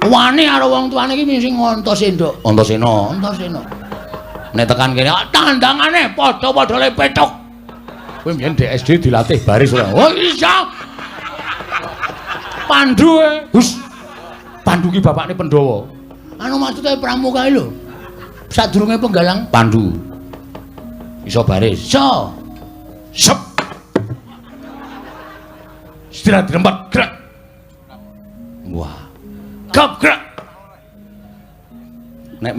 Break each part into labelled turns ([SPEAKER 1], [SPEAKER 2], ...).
[SPEAKER 1] Wani karo wong tuane iki sing Antasena. Antasena, Antasena. Nek tekan kene tandangane padha-padha le petuk. Kowe mbiyen di SD dilatih baris ora? Oh iya. Pandu e. Hus. Pandu ki bapakne Pandhawa. Anu maksude pramuka lho. Sadurunge penggalang Pandu. Iso baris. Iso. Sep. Istirahat dirempat gerak. Wah. Gap gerak. Nek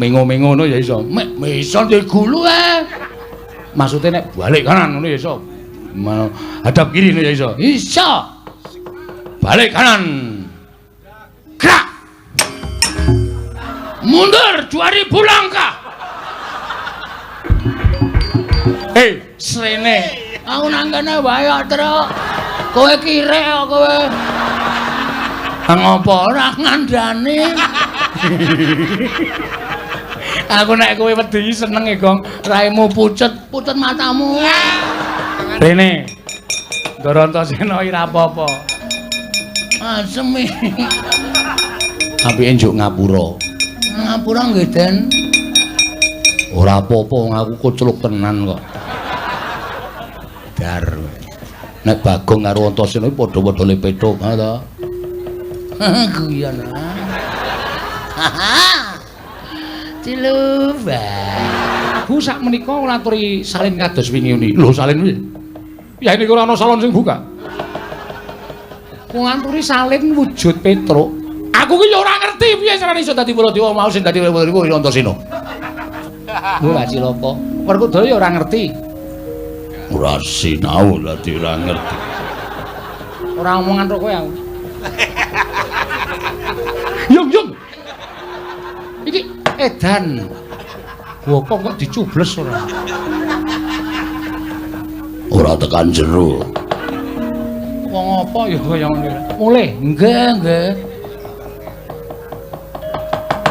[SPEAKER 1] mengo-mengo ngono ya iso. Mek iso ndek gulu e. Maksudnya nek balik kanan ngono ya iso. Hadap kiri ngono ya iso. Iso. Balik kanan. Gerak. Mundur 2000 langkah. Hei, srene. Aku nang kene wae kok, Truk. Kowe kirek kok kowe. Ngopo ora ngandani? Aku nek kowe wedi seneng e, Gong. Raimu pucet, pucet matamu. Rene. Ndara Antasena ora apa-apa. Asem iki. Apike njuk ngapura. Ngapura nggih, Den. Ora apa-apa, aku kocluk tenan kok. Dar. Nek Bagong karo Antasena iki padha-padha le petuk, ha ta? Guyon. Ciluba. Bu sak menika kula aturi salin kados wingi uni. Lho salin piye? Ya niku ora ana salon sing buka. Kula aturi salin wujud Petruk. Aku ki ya ora ngerti piye carane iso dadi Baladewa mau sing dadi Baladewa ya Antasena. Lho cilaka. Werkudara ya ora ngerti. Ora sinau dadi ora ngerti. Ora omongan tok kowe aku. Yung yung. Iki edan. Gopo kok dicubles ora? Ora tekan jero. Wong apa ya kaya ngene. Mulih. Nggih, nggih.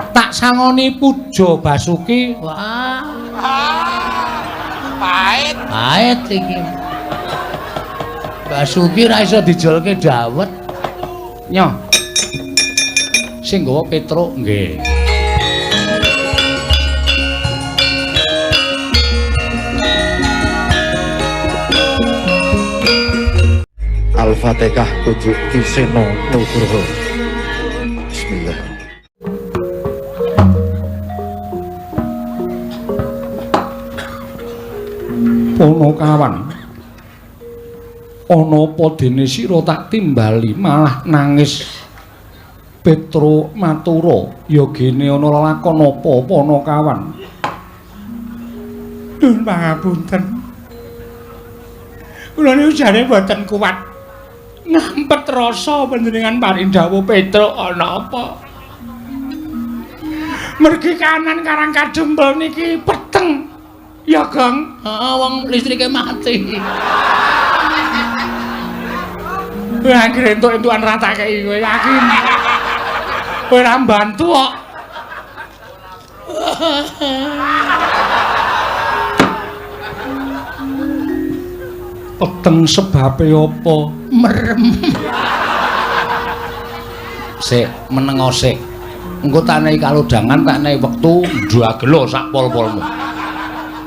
[SPEAKER 1] Tak sangoni Puja Basuki. Wah.
[SPEAKER 2] Pahit.
[SPEAKER 1] Pahit iki. Basuki ra iso dijolke dawet. Nyoh. Sing nggawa Petruk nggih.
[SPEAKER 3] Al-Fatihah tujuk Ki Seno Nugroho. Bismillah.
[SPEAKER 1] Ponokawan. Ana apa dene sira tak timbali malah nangis. Petruk matura, ya gene ana lelakon apa Ponokawan?
[SPEAKER 4] Nuwun pangapunten. Kula niku jane mboten kuat ngampet rasa panjenengan paring dawuh Petruk ana apa. Mergi kanan Karang Kadempel niki peteng. Ya, Gong.
[SPEAKER 1] Heeh, wong listrike mati.
[SPEAKER 4] Kowe anggere entuk-entukan ra tak kei kowe yakin. Kowe ora mbantu kok.
[SPEAKER 1] Peteng sebabe apa? Merem. Sik, menengo sik. Engko tak nehi kalodhangan, tak nehi wektu ndagelo sak pol-polmu.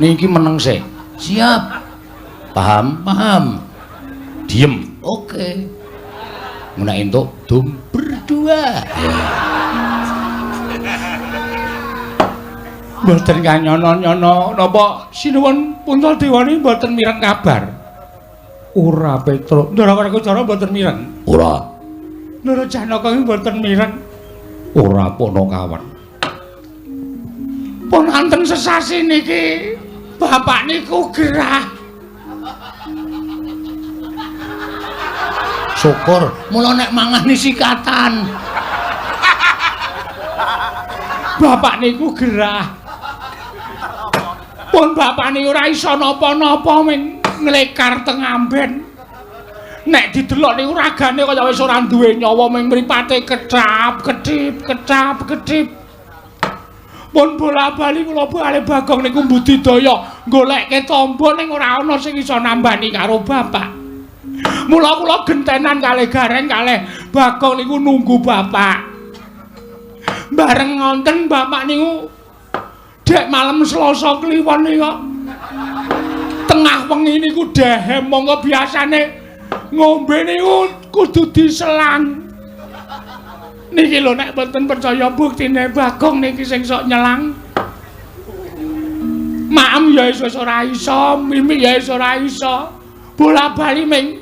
[SPEAKER 1] Niki meneng sik. Siap. Paham? Paham. Diem. Oke. Nek entuk dum berdua.
[SPEAKER 4] Mboten kanyono-nyono napa sinuwun Puntadewa mboten mireng kabar. Ora Petruk, Ndara Werkudara mboten mireng.
[SPEAKER 1] Ora.
[SPEAKER 4] Ndara Janaka mboten mireng.
[SPEAKER 1] Ora Ponokawan.
[SPEAKER 4] Pun wonten sesasi niki bapak niku gerah.
[SPEAKER 1] Syukur, mula nek mangan sikatan.
[SPEAKER 4] Bapak niku gerah. Pun bapak niku ora iso napa-napa ming nglekar teng amben. Nek didelok niku ragane kaya wis ora duwe nyawa ming mripate kecap, kedip, kecap, kedip. Pun bola-bali kula bali Bagong niku mbudidaya golekke tombo ning ora ana sing iso nambani karo bapak. Mula kula gentenan kalih Gareng kalih Bagong niku nunggu bapak. Bareng ngonten bapak niku dek malam Selasa Kliwon niku tengah wengi niku dehem monggo biasane ngombe niku kudu diselang. Niki lho nek mboten percaya buktine Bagong niki sing sok nyelang. Maem ya wis ora iso, mimik ya wis ora iso. Bola-bali ming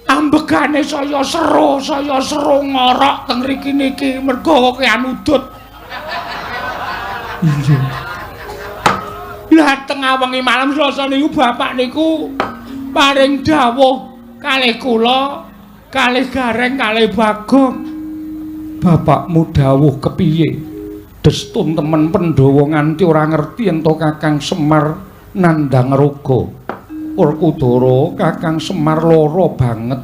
[SPEAKER 4] ambegane saya seru ngorok teng mriki niki mergo kakean udut. Iya. Lah tengah wengi malam Selasa niku bapak niku paring dawuh kalih kula, kalih Gareng, kalih Bagong. Bapakmu dawuh kepiye? Destun temen Pandhawa nganti ora ngerti yen to Kakang Semar nandhang raga. Werkudara Kakang Semar lara banget.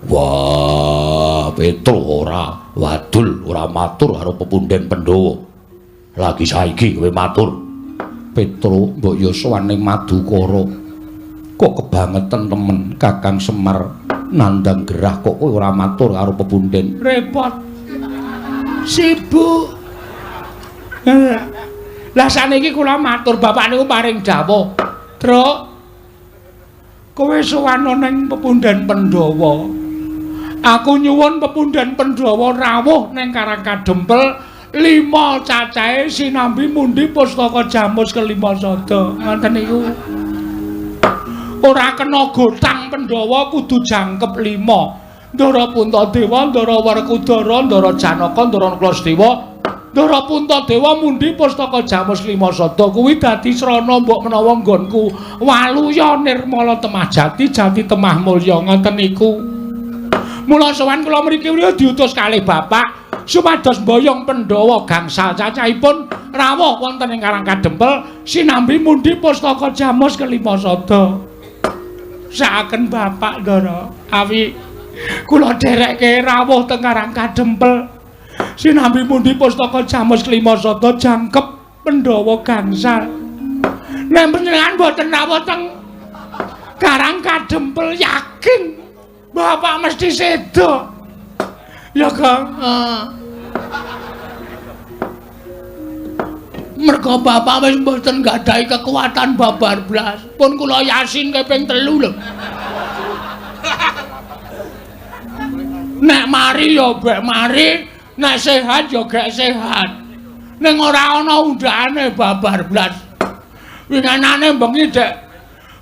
[SPEAKER 1] Wah, Petro ora wadul, ora matur karo pepunden Pandhawa. Lagi saiki kowe matur.
[SPEAKER 4] Petro mbok ya sowan ning Madukara. Kok kebangetan temen Kakang Semar nandhang gerah kok kowe ora matur karo pepunden. Repot. Sibuk. Lah saniki kula matur bapak niku paring dawuh. Truk, kowe sowan ning pepunden Pandhawa. Aku nyuwun pepunden Pandhawa rawuh ning Karang Kadempel 5 cacahe sinambi mundi pustaka jamus kelima sada. Ngoten niku. Ora kena gotang Pandhawa kudu jangkep 5. Ndara Puntadewa, Ndara Werkudara, Ndara Janaka, Ndara Nakula. Ndara Puntadewa mundi pustaka jamus lima sada kuwi dadi srana mbok menawa nggonku waluya nirmala temah jati, jati temah mulya ngoten niku. Mula sowan kula mriki diutus kalih bapak supados mboyong Pandhawa gangsal cacahipun rawuh wonten ing Karang Kadempel sinambi mundi pustaka jamus kelima sada. Saaken bapak Ndara awi kula dherekke rawuh teng Karang Kadempel sinambi mundi pustaka jamus kelima sada jangkep Pandhawa gangsal. Nek panjenengan boten rawuh teng Karang Kadempel yakin bapak mesti sedo. Ya Kang. Mergo bapak wis mboten nggadahi kekuatan babar blas. Pun kula yasin kaping 3 lho. Nek mari ya bek mari, nek sehat ya gek sehat. Ning ora ana undhane babar blas. Winginane bengi Dek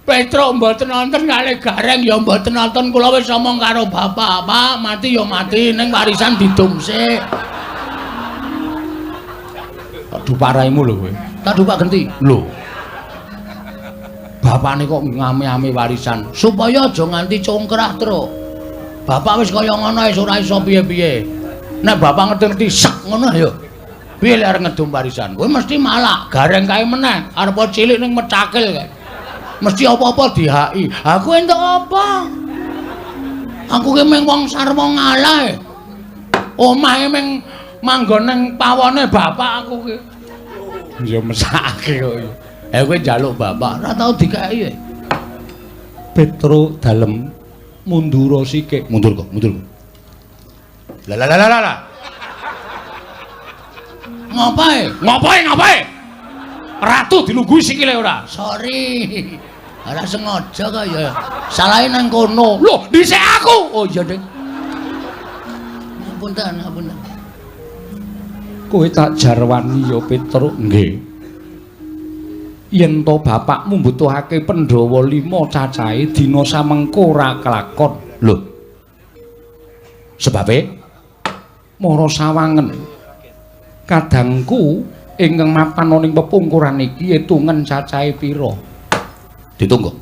[SPEAKER 4] Petruk mboten nonton kalih Gareng ya mboten nonton, kula wis omong karo bapak, Pak, mati ya mati ning warisan didum sik.
[SPEAKER 1] Tak duparaimu lho kowe.
[SPEAKER 4] Tak dupak genti.
[SPEAKER 1] Lho. Bapakne kok ngame-ame warisan
[SPEAKER 4] supaya aja nganti congkrah, Truk. Bapak wis kaya ngono wis ora iso piye-piye. Nek bapak ngerti-ngerti sek ngono ya. Piye lek arep ngedum warisan? Kowe mesti malak, Gareng kae meneh, arep cilik ning mecakil kae. Mesti apa-apa dihaki. Aku entuk apa? Aku ki mung wong sarwa ngalah. Omahe mung manggon ning pawone bapak aku ki.
[SPEAKER 1] Ya mesakake kok.
[SPEAKER 4] Eh kowe njaluk bapak, ora tau dikeki.
[SPEAKER 1] Petro dalem mundura sikik. Mundur kok, mundur kok. Lah lah lah lah lah.
[SPEAKER 4] Ngopae?
[SPEAKER 1] Ngopae, ngopae? Ratu dilungguhi sikile ora?
[SPEAKER 4] Sorry. Ora sengaja kok ya. Salahe nang kono.
[SPEAKER 1] Lho, dhisik aku.
[SPEAKER 4] Oh iya, Dik. Ngapunten, ngapunten.
[SPEAKER 1] Kowe tak jarwani ya, Petruk. Nggih. Yen to bapakmu mbutuhake Pandhawa 5 cacahe dina samengko ora kelakon. Lho. Sebabe mara sawangen. Kadangku ingkang mapan ning pepungkuran iki etungen cacahe pira? Ditunggu.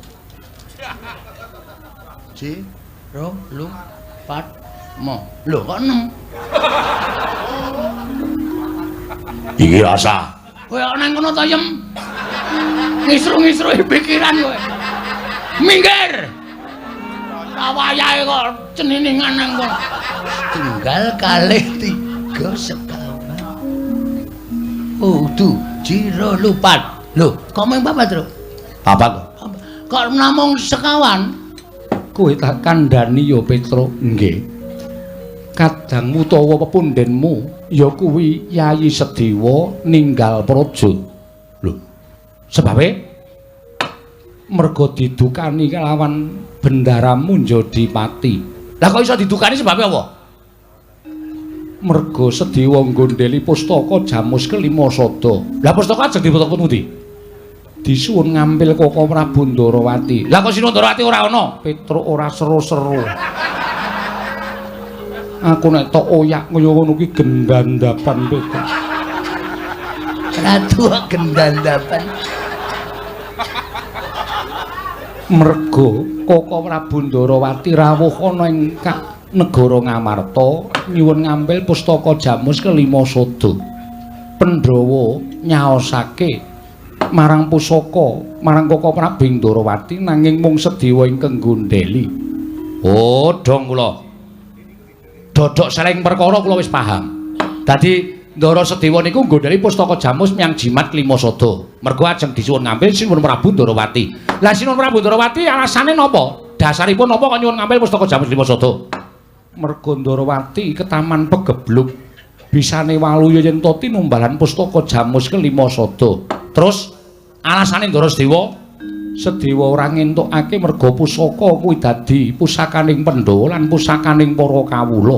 [SPEAKER 4] 1 2 3 4 5. Lho kok 6?
[SPEAKER 1] Iki rasa.
[SPEAKER 4] Kowe kok nang kono to, Yem? Ngisru-ngisruhi pikiran kowe. Minggir. Ora wayahe kok ceniningan nang kono. Tunggal kalih 3 sekawan. Oh, du, jiro lupat. Lho, kok mung papat, Truk?
[SPEAKER 1] Papat kok.
[SPEAKER 4] Kok namung sekawan?
[SPEAKER 1] Kowe tak kandhani ya, Petruk. Nggih. Kadangmu utawa pepundhenmu ya kuwi Yayi Sedewa ninggal praja. Lho, sebabe merga didukani kelawan Bendara Munjadipati. Lah kok iso didukani sebabe apa? Merga Sedewa nggondheli pustaka Jamus kelima sada. Lah pustaka ajeng diputuk pundi? Disuwun ngampil Koko Prabu Ndarawati. Lah kok Sinuwun Ndarawati ora ana? Petruk ora seru-seru. Aku nek tok oyak kaya ngono kuwi gendandapan Petruk.
[SPEAKER 2] Ratu gendandapan.
[SPEAKER 1] Merga Koko Prabu Ndarawati rawuh ana ing negara Ngamarta nyuwun ngambil pustaka Jamus kelima sada. Pandhawa nyaosake marang pusaka marang Koko Prabu Ndarawati nanging mung Sedewa ingkang nggondheli. Oh, dong kula. Dodok seleng perkara kula wis paham. Dadi Ndara Sedewa niku nggondheli pustaka Jamus miyang jimat kelima sada. Merga ajeng disuwun ngambil Sinuwun Prabu Ndarawati. Lah Sinuwun Prabu Ndarawati alasane napa? Dasaripun napa kok nyuwun ngambil pustaka Jamus kelima sada? Merga Ndarawati ketaman pegebluk bisane waluya yen to tinumbalan pustaka Jamus kelima sada. Terus alasane Ndara Sedewa, Sedewa ora ngentukake merga pusaka kuwi dadi pusakaning Pandhawa lan pusakaning para kawula.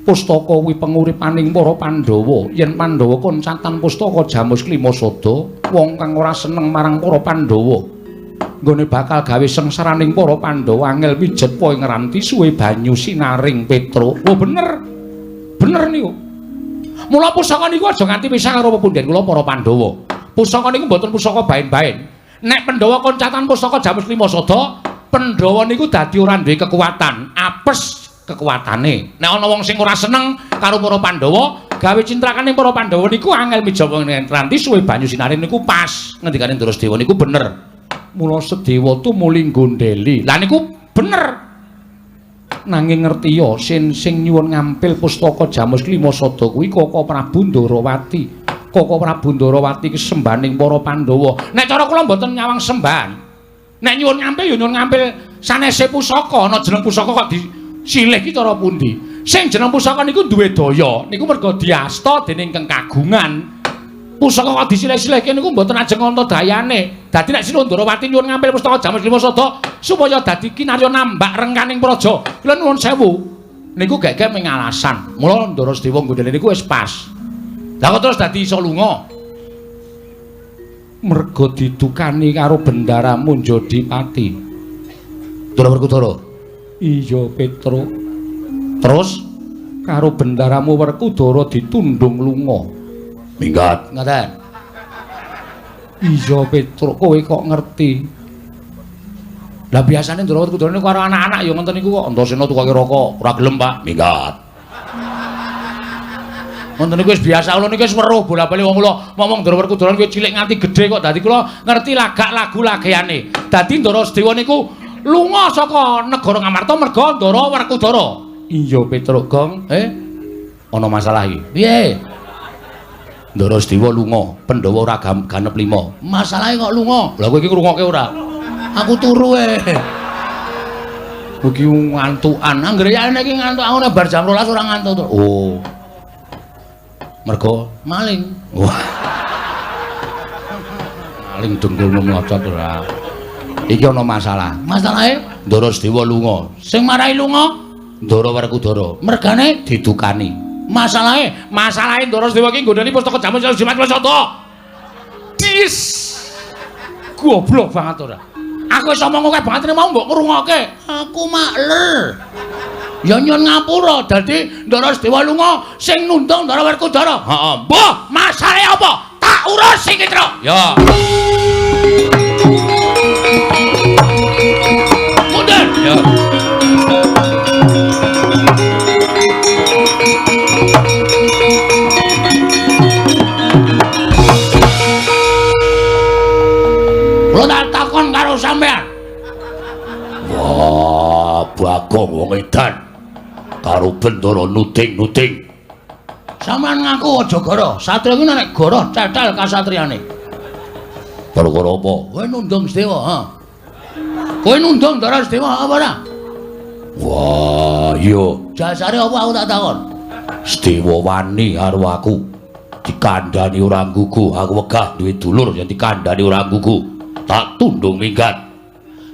[SPEAKER 1] Pustaka kuwi penguripaning para Pandhawa. Yen Pandhawa koncatan pustaka Jamus kelima sada, wong kang ora seneng marang para Pandhawa nggone bakal gawe sengsaraning para Pandhawa angel pijet po ing ranti suwe banyu sinaring Petruk. Oh bener. Bener niku. Mula pusaka niku aja nganti pisah karo pepundhen kula para Pandhawa. Pusaka niku mboten pusaka baen-baen. Nek Pandhawa koncatan pusaka Jamus lima sada, Pandhawa niku dadi ora duwe kekuatan, apes kekuatane. Nek ana wong sing ora seneng karo para Pandhawa, gawe cintrakane para Pandhawa niku angel mijawa ing ranti suwe banyu sinaring niku pas. Ngendikane Ndara Sedewa niku bener. Mula Sedewa tumuli nggondheli. Lah niku bener. Nanging ngerti ya sin sing nyuwun ngampil pustaka Jamus lima sada kuwi Koko Prabu Ndarawati. Koko Prabu Ndarawati ki sembaning para Pandhawa. Nek cara kula mboten nyawang sembahan. Nek nyuwun ngampil ya nyuwun ngampil sanese pusaka. Ana jeneng pusaka kok disilih ki cara pundi? Sing jeneng pusaka niku duwe daya, niku merga diasta dening kang kagungan. Pusaka kok disilih-silihke niku mboten ajeng ana dayane. Dadi nek Sinuwun Ndarawati nyuwun ngampil pustaka Jamus lima sada supaya dadi kinarya nambak rengkaning praja. Kula nuwun sewu. Niku gek-gek mung alasan. Mula Ndara Sedewa nggondheli niku wis pas. Lah kok terus dadi iso lunga? Merga didukani karo Bendara Munjadipati. Ndara Werkudara. Iya, Petruk. Terus karo Bendaramu Werkudara ditundung lunga. Minggat. Ngaten. Iya, Petruk, kowe kok ngerti? Lah biasane Ndara Werkudara niku karo anak-anak ya ngoten niku kok Antasena tukoke rokok, ora gelem, Pak. Minggat. Ngoten niku wis biasa, kula niku wis weruh bola-bali wong kula ngomong Ndara Werkudara niku cilik nganti gedhe kok dadi kula ngerti lagak lagu lageane. Dadi Ndara Sedewa niku lunga saka negara Ngamarta merga Ndara Werkudara. Iya Petruk Gong, ana masalah iki. Piye? Ndara Sedewa lunga, Pandhawa ora ganep lima. Masalahe kok lunga? Lah kowe iki ngrungokke ora? Aku turu e. Kowe iki ngantukan. Anggere yane iki ngantuk aku nek bar jam 12 ora ngantuk. Oh. Mergo maling. Wah. Maling dengkulmu mlocot ora. Iki ana masalah. Masalahe Ndara Sedewa lunga. Sing marai lunga Ndara Werkudara. Mergane didukani. Masalahe, masalahe Ndara Sedewa iki nggondheli pustaka Jamus Jimat Sada. Is. Goblok banget ora. Aku wis omong akeh banget mau mbok ngrungokke. Aku makler. Ya nyun ngapura dadi Ndara Sedewa lunga sing nundung Ndara Werkudara. Heeh. Mbah, masalahe apa? Tak urus iki, Truk. Ya. Mundur. Ya. Kula tak takon karo sampean. Wah, Bagong wong edan. Karo Bendara nuding-nuding. Sampeyan ngaku aja goro. Satria kuwi nek goro cetel kasatriyane. Perkara apa? Kowe nundung Sedewa, ha? Kowe nundung Ndara Sedewa apa ora? Wah, iya. Jasare apa aku tak takon? Sedewa wani karo aku. Dikandhani ora nggugu, aku wegah duwe dulur yen dikandhani ora nggugu. Tak tundung minggat.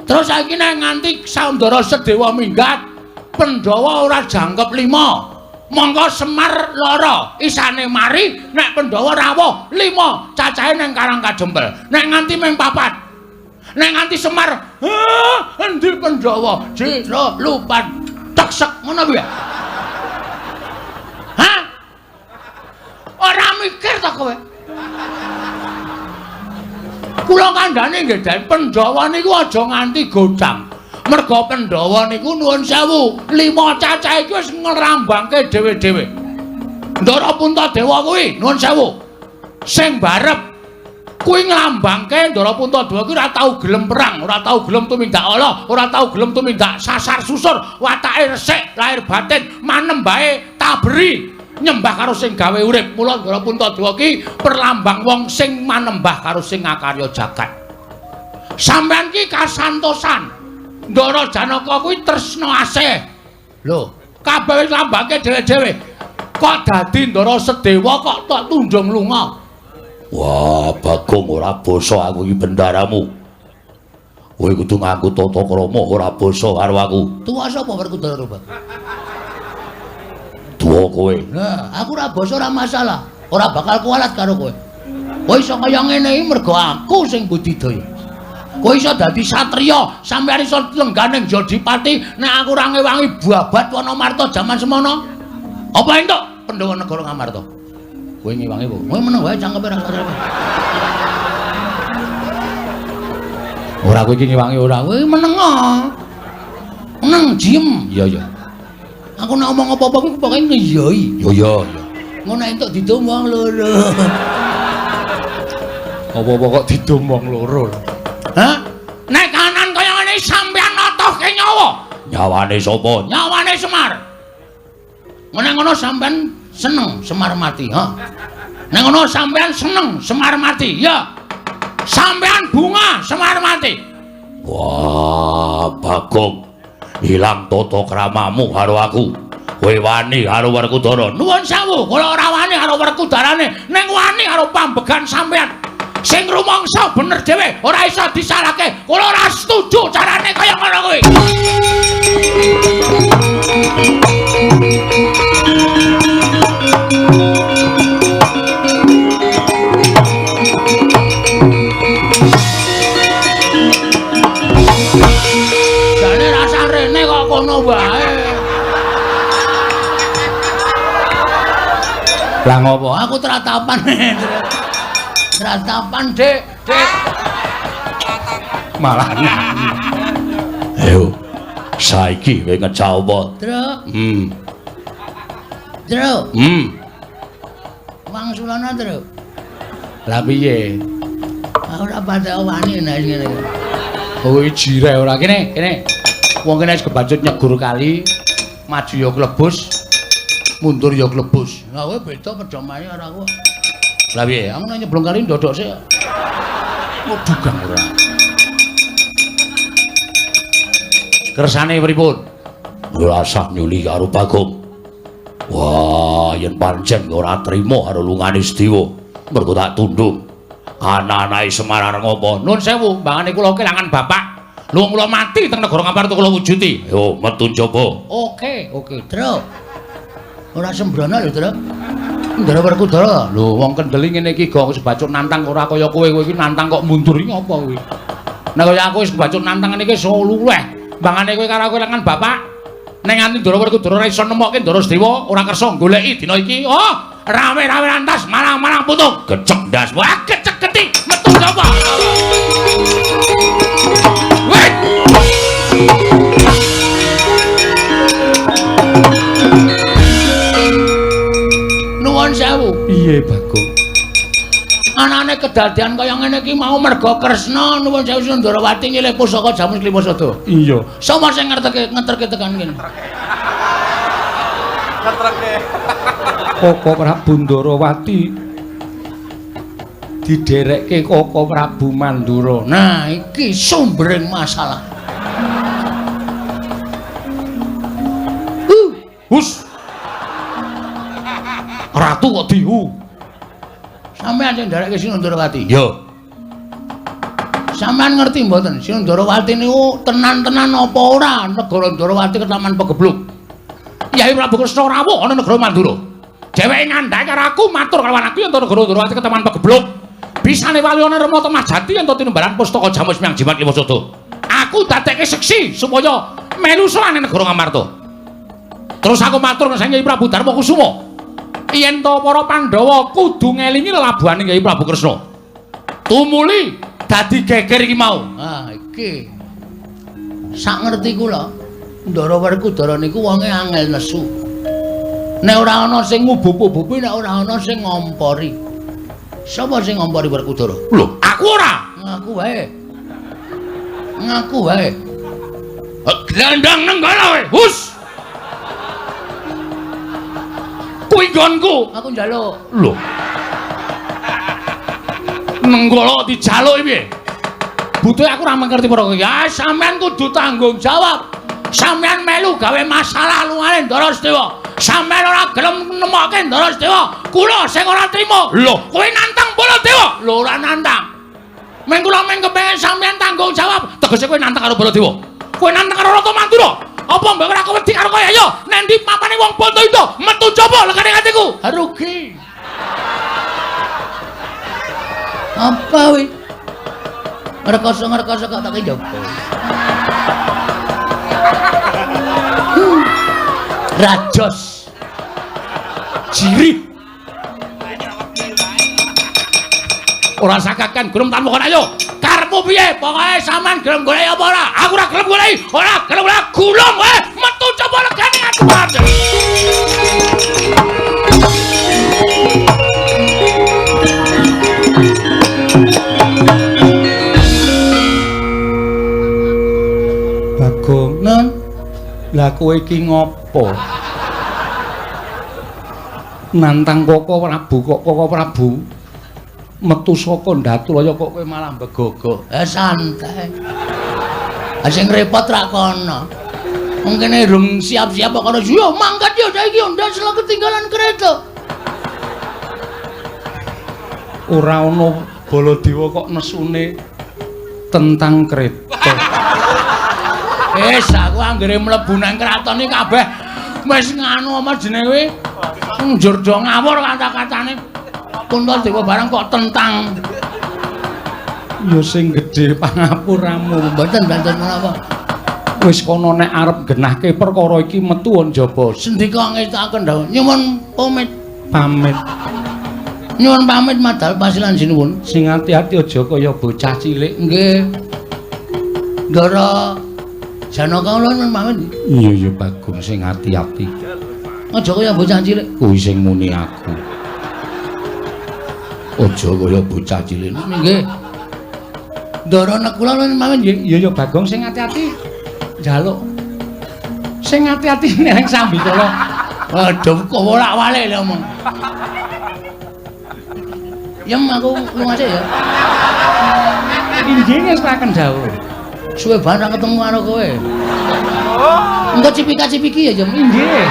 [SPEAKER 1] Terus saiki nek nganti Saundara Sedewa minggat, Pandhawa ora jangkep 5. Mongko Semar lara, isane mari nek Pandhawa rawuh 5, cacahe ning Karang Kajempel. Nek nganti ming 4. Nek nganti Semar, endi Pandhawa? Jero lupan teksek ngono piye? Hah? Ora mikir ta kowe? Kula kandhane nggih Den, Pandhawa niku aja nganti godhang. Merga Pandhawa niku nuwun sewu, 5 cacah iki wis ngrambangke dhewe-dhewe. Ndara Puntadewa kuwi nuwun sewu. Sing barep kuwi nglambangke Ndara Puntadewa kuwi ora tau gelem perang, ora tau gelem tumindak ala, ora tau gelem tumindak sasar susur, watake resik, lahir batin, manembahe taberi, nyembah karo sing gawe urip. Mula Ndara Puntadewa ki perlambang wong sing manembah karo sing ngakarya jagat. Sampeyan ki kasantosan. Ndara Janaka kuwi tresna asih. Lho, kabeh wis lambangke dhewe-dhewe. Kok dadi Ndara Sedewa kok tok tunjung lunga? Wah, Bagong ora basa aku iki bendaramu. Kowe kudu nganggo tata krama ora basa karo aku. Tuwa sapa Werkudara, Bang? Tuwa kowe. Nah, aku ora basa ora masalah. Ora bakal kualat karo kowe. Kowe iso kaya ngene iki mergo aku sing budidaya. Kowe iso dadi satriya, sampeyan iso lengganing Jodipati nek aku ora ngewangi babat Wanamarta jaman semono. Apa entuk Pandhawa negara Ngamarta? Kowe ngewangi apa? Kowe meneng wae cangkeme ora sadar. Ora kowe iki ngewangi ora. Kowe meneng. Meneng diem. Iya iya. Aku nek omong apa-apa kuwi pokoke ngeyoi. Iya iya. Ngono entuk didum wong loro.
[SPEAKER 4] Apa-apa kok didum wong loro.
[SPEAKER 1] Hah? Nek kanan kaya ngene sampeyan notohke nyawa. Nyawane sapa? Nyawane Semar. Nek ngono sampeyan seneng Semar mati, ha? Nek ngono sampeyan seneng Semar mati, ya. Sampeyan bunga Semar mati. Wah, Bagong. Ilang tata kramamu karo aku. Kowe wani karo Werkudara. Nuwun sewu, kula ora wani karo Werkudarane, ning wani karo pambegan sampeyan. Sing rumangsa bener dhewe, ora iso disalahke. Kula ora setuju carane kaya ngono kuwi. Jane rasa rene kok kono wae. Lah ngopo? Aku tratapan. Tratapan, Dik, Dik.
[SPEAKER 4] Malah nyanyi.
[SPEAKER 1] Ayo. Saiki kowe ngejak apa? Truk. Truk. Wangsulana, Truk.
[SPEAKER 4] Lah piye?
[SPEAKER 1] Aku ora patek wani nek ngene iki.
[SPEAKER 4] Kowe jireh ora kene, kene. Wong kene wis kebacut nyegur kali, maju ya klebus, mundur ya klebus.
[SPEAKER 1] Lah kowe beda pedomane karo aku.
[SPEAKER 4] Lah piye?
[SPEAKER 1] Aku nek nyeblong kali ndodok sik.
[SPEAKER 4] Waduh, ora.
[SPEAKER 1] Kersane pripun? Ora usah nyuli karo Bagong. Wah, yen pancen ora trima karo lungane Sedewa, mergo tak tundung. Ana-anake Semar arep ngopo?
[SPEAKER 4] Nun sewu, mbangane kula kelangan bapak. Lho kula mati teng negara Ngamarta kula wujuti.
[SPEAKER 1] Yo, metu njaba.
[SPEAKER 4] Oke, oke.
[SPEAKER 1] Truk. Ora sembrono lho, Truk. Ndara Werkudara.
[SPEAKER 4] Lho, wong kendeli ngene iki gong sebacut nantang ora kaya kowe. Kowe iki nantang kok mundur iki apa kowe? Nek kaya aku wis kebacut nantang ngene iki iso luweh. Mbangane kowe karo aku kelangan bapak. Nek nganti Ndara Werkudara ora iso nemokke Ndara Sedewa, ora kersa goleki dina iki. Oh, rame-rame lantas malang-malang putung.
[SPEAKER 1] Gecek ndas.
[SPEAKER 4] Wah, gecek geti metu sapa? Weh.
[SPEAKER 1] Nuwun sewu.
[SPEAKER 4] Piye, Bagong?
[SPEAKER 1] Anane kedadian kaya ngene iki mau merga Kresna nuwun sewu Sundarawati nyilih pusaka Jamus Klimasada.
[SPEAKER 4] Iya.
[SPEAKER 1] Sapa sing ngerteke ngeterke tekan kene?
[SPEAKER 2] Ngeterke.
[SPEAKER 4] Koko Prabu Ndarawati diderekke Koko Prabu Mandura.
[SPEAKER 1] Nah, iki sumbering masalah. Hus. Ratu kok dihu. Sampeyan sing nderekke Sinundarawati. Iya. Sampeyan ngerti mboten Sinundarawati niku tenan-tenan apa ora negara Ndarawati ketaman pegebluk. Yai Prabu Kresna rawuh ana negara Mandura. Dheweke ngandhake karo aku matur kelawan aku yen negara Ndarawati ketaman pegebluk. Bisane wali ana Rama Temah Jati yen tinumbalan pustaka Jamus Miang Jimat Lima Sada. Aku dadekke seksi supaya melu sowan negara Ngamarta. Terus aku matur nang Kyai Prabu Darma Kusuma. Yen to para Pandhawa kudu ngelingi lelabuhane Kyai Prabu Kresna. Tumuli dadi geger iki mau. Ah iki. Sak ngerti kula, Ndara Werkudara niku wonge angel nesu. Nek ora ana sing ngubup-ubupi, nek ora ana sing ngompori. Sapa sing ngompori Werkudara? Lho, aku ora. Ngaku wae. Ngaku wae. Glandang nenggala wae. Hus. Kuwi nggonku. Aku njaluk. Lho. Nenggala dijaluki piye? Butuhe aku ora ngerti perkara iki. Ya sampean kudu tanggung jawab. Sampean melu gawe masalah lungane Ndara Sedewa. Sampean ora gelem nemokke Ndara Sedewa. Kula sing ora trima. Lho, kowe nantang Baladewa? Lho, ora nantang. Meng kula meng kepengin sampean tanggung jawab. Tegese kowe nantang karo Baladewa. Kowe nantang karo Ratu Mandura. Apa mbok ora wedi karo kowe? Ayo, nang ndi papane wong Bantayuda? Metu coba lekane atiku. Rugi. Apa wi? Ngrekoso-ngrekoso kok tak njaba. Rajos. Jirih. Ora sakakan gelem tanpa kon ayo. Karepmu piye? Pokoke sampean gelem goleki apa ora? Aku ora gelem goleki. Ora gelem ora gulung kowe. Metu coba legane aku. Bagong, Nen. Lah kowe iki ngopo? Nantang Koko Prabu kok Koko Prabu metu saka Ndatulaya kok kowe malah begogo. Santai. Ah sing repot ra kono. Wong kene rung siap-siap kok kono. Yo mangkat yo saiki yo ndak selok ketinggalan kereta. Ora ono Baladewa kok nesune tentang kereta. Wis aku anggere mlebu nang kraton iki kabeh wis nganu apa jenenge kuwi? Njur do ngawur kata-katane. Puntadewa barang kok tentang. Ya sing gedhe pangapuramu. Mboten mboten menapa. Wis kono nek arep genahke perkara iki metu njaba. Sendika ngestakaken dawuh. Nyuwun pamit. Pamit. Nyuwun pamit madal pasilan sinuwun. Sing ati-ati aja kaya bocah cilik. Nggih. Ndara Janaka kula nyuwun pamit. Iya ya Bagong sing ati-ati. Aja kaya bocah cilik. Kuwi sing muni aku. Aja kaya bocah cilik. Nggih. Ndara nek kula nyuwun pamit nggih. Iya ya Bagong sing ati-ati. Njaluk. Sing ati-ati ning sambikala. Waduh kok wolak-walik lho omong. Yem aku lunga sik ya. Inggih ngestaken dawuh. Suwe banget ketemu karo kowe. Engko cipika-cipiki ya, Yem. Inggih.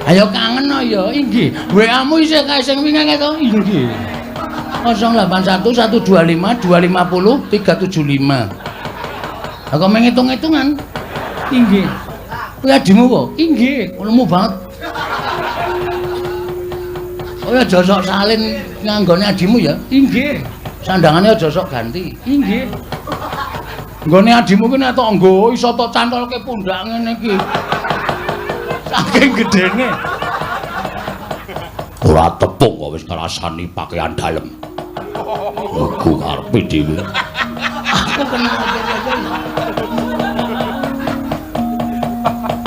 [SPEAKER 1] Ayo kangen no ya, inggih. WA-mu isih kae sing wingi to? Inggih. 081 125 250 375. Aku menghitung-hitungan. Inggih. Kuwi adimu kok? Inggih, lemu banget. Oh ya aja sok salin nganggone adimu ya. Inggih. Sandangane aja sok ganti. Inggih. Nggone adimu ki nek tok nggo iso tok cantolke pundak ngene iki. Saking gedene. Ora tepung kok wis ngrasani pakaian dalem. Iku karepe dhewe. Aku kenal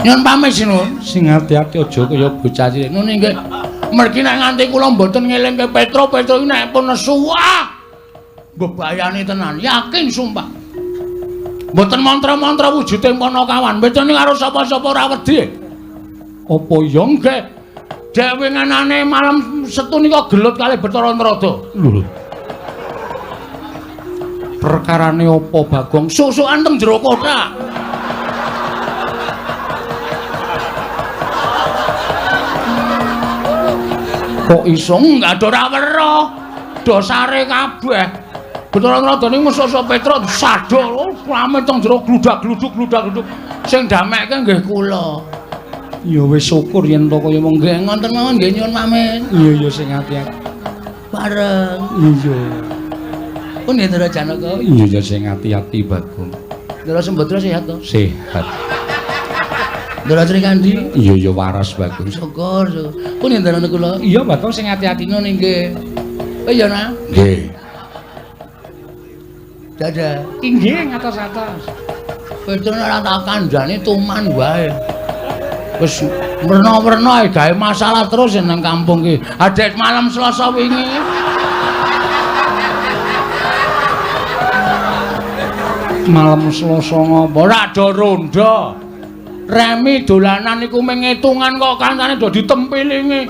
[SPEAKER 1] Nyun pamit sinuwun. Sing ati-ati aja kaya bocah cilik. Nun inggih. Mergi nek nganti kula mboten ngelingke Petro, Petro iki nek pun nesu wah mbebayani tenan, yakin sumpah. Mboten mantra-mantra wujude Panakawan, mboten karo sapa-sapa ora wedi. Apa ya nggih? Dhewe nganane malam Setu nika gelut kalih Bathara Narada. Lho. Perkarane apa Bagong? Susukan teng jero kothak. Kok iso enggak ada ora weruh. Dosare kabeh. Bathara Narada niku mesuk-mesuk Petruk sadhok rame teng jero gludak-gluduk gludak-gluduk. Sing damekke nggih kula.
[SPEAKER 4] Ya wis syukur yen to kaya mung
[SPEAKER 1] Nggih ngoten mawon nggih nyuwun pamit.
[SPEAKER 4] Iya iya sing ati-ati.
[SPEAKER 1] Bareng.
[SPEAKER 4] Iya.
[SPEAKER 1] Pun nggih Ndara Janaka.
[SPEAKER 4] Iya iya sing ati-ati Bagong.
[SPEAKER 1] Ndara Sembadra sehat to?
[SPEAKER 4] Sehat.
[SPEAKER 1] Ndara Srikandhi?
[SPEAKER 4] Iya iya waras Bagong.
[SPEAKER 1] Syukur. Pun nggih Ndara kula.
[SPEAKER 4] Iya Bagong sing ati-ati
[SPEAKER 1] ngono nggih. Oh iya nah.
[SPEAKER 4] Nggih.
[SPEAKER 1] Dadah.
[SPEAKER 4] Inggih ngatos-atos.
[SPEAKER 1] Petruk ora tak kandhani tuman wae. Wis werna-werna gawe masalah terus nang kampung ki. Adek malam Selasa wingi.
[SPEAKER 4] Malam Selasa ngopo?
[SPEAKER 1] Ora do rondo. Remi dolanan iku mung ngitungan kok kancane do ditempilingi.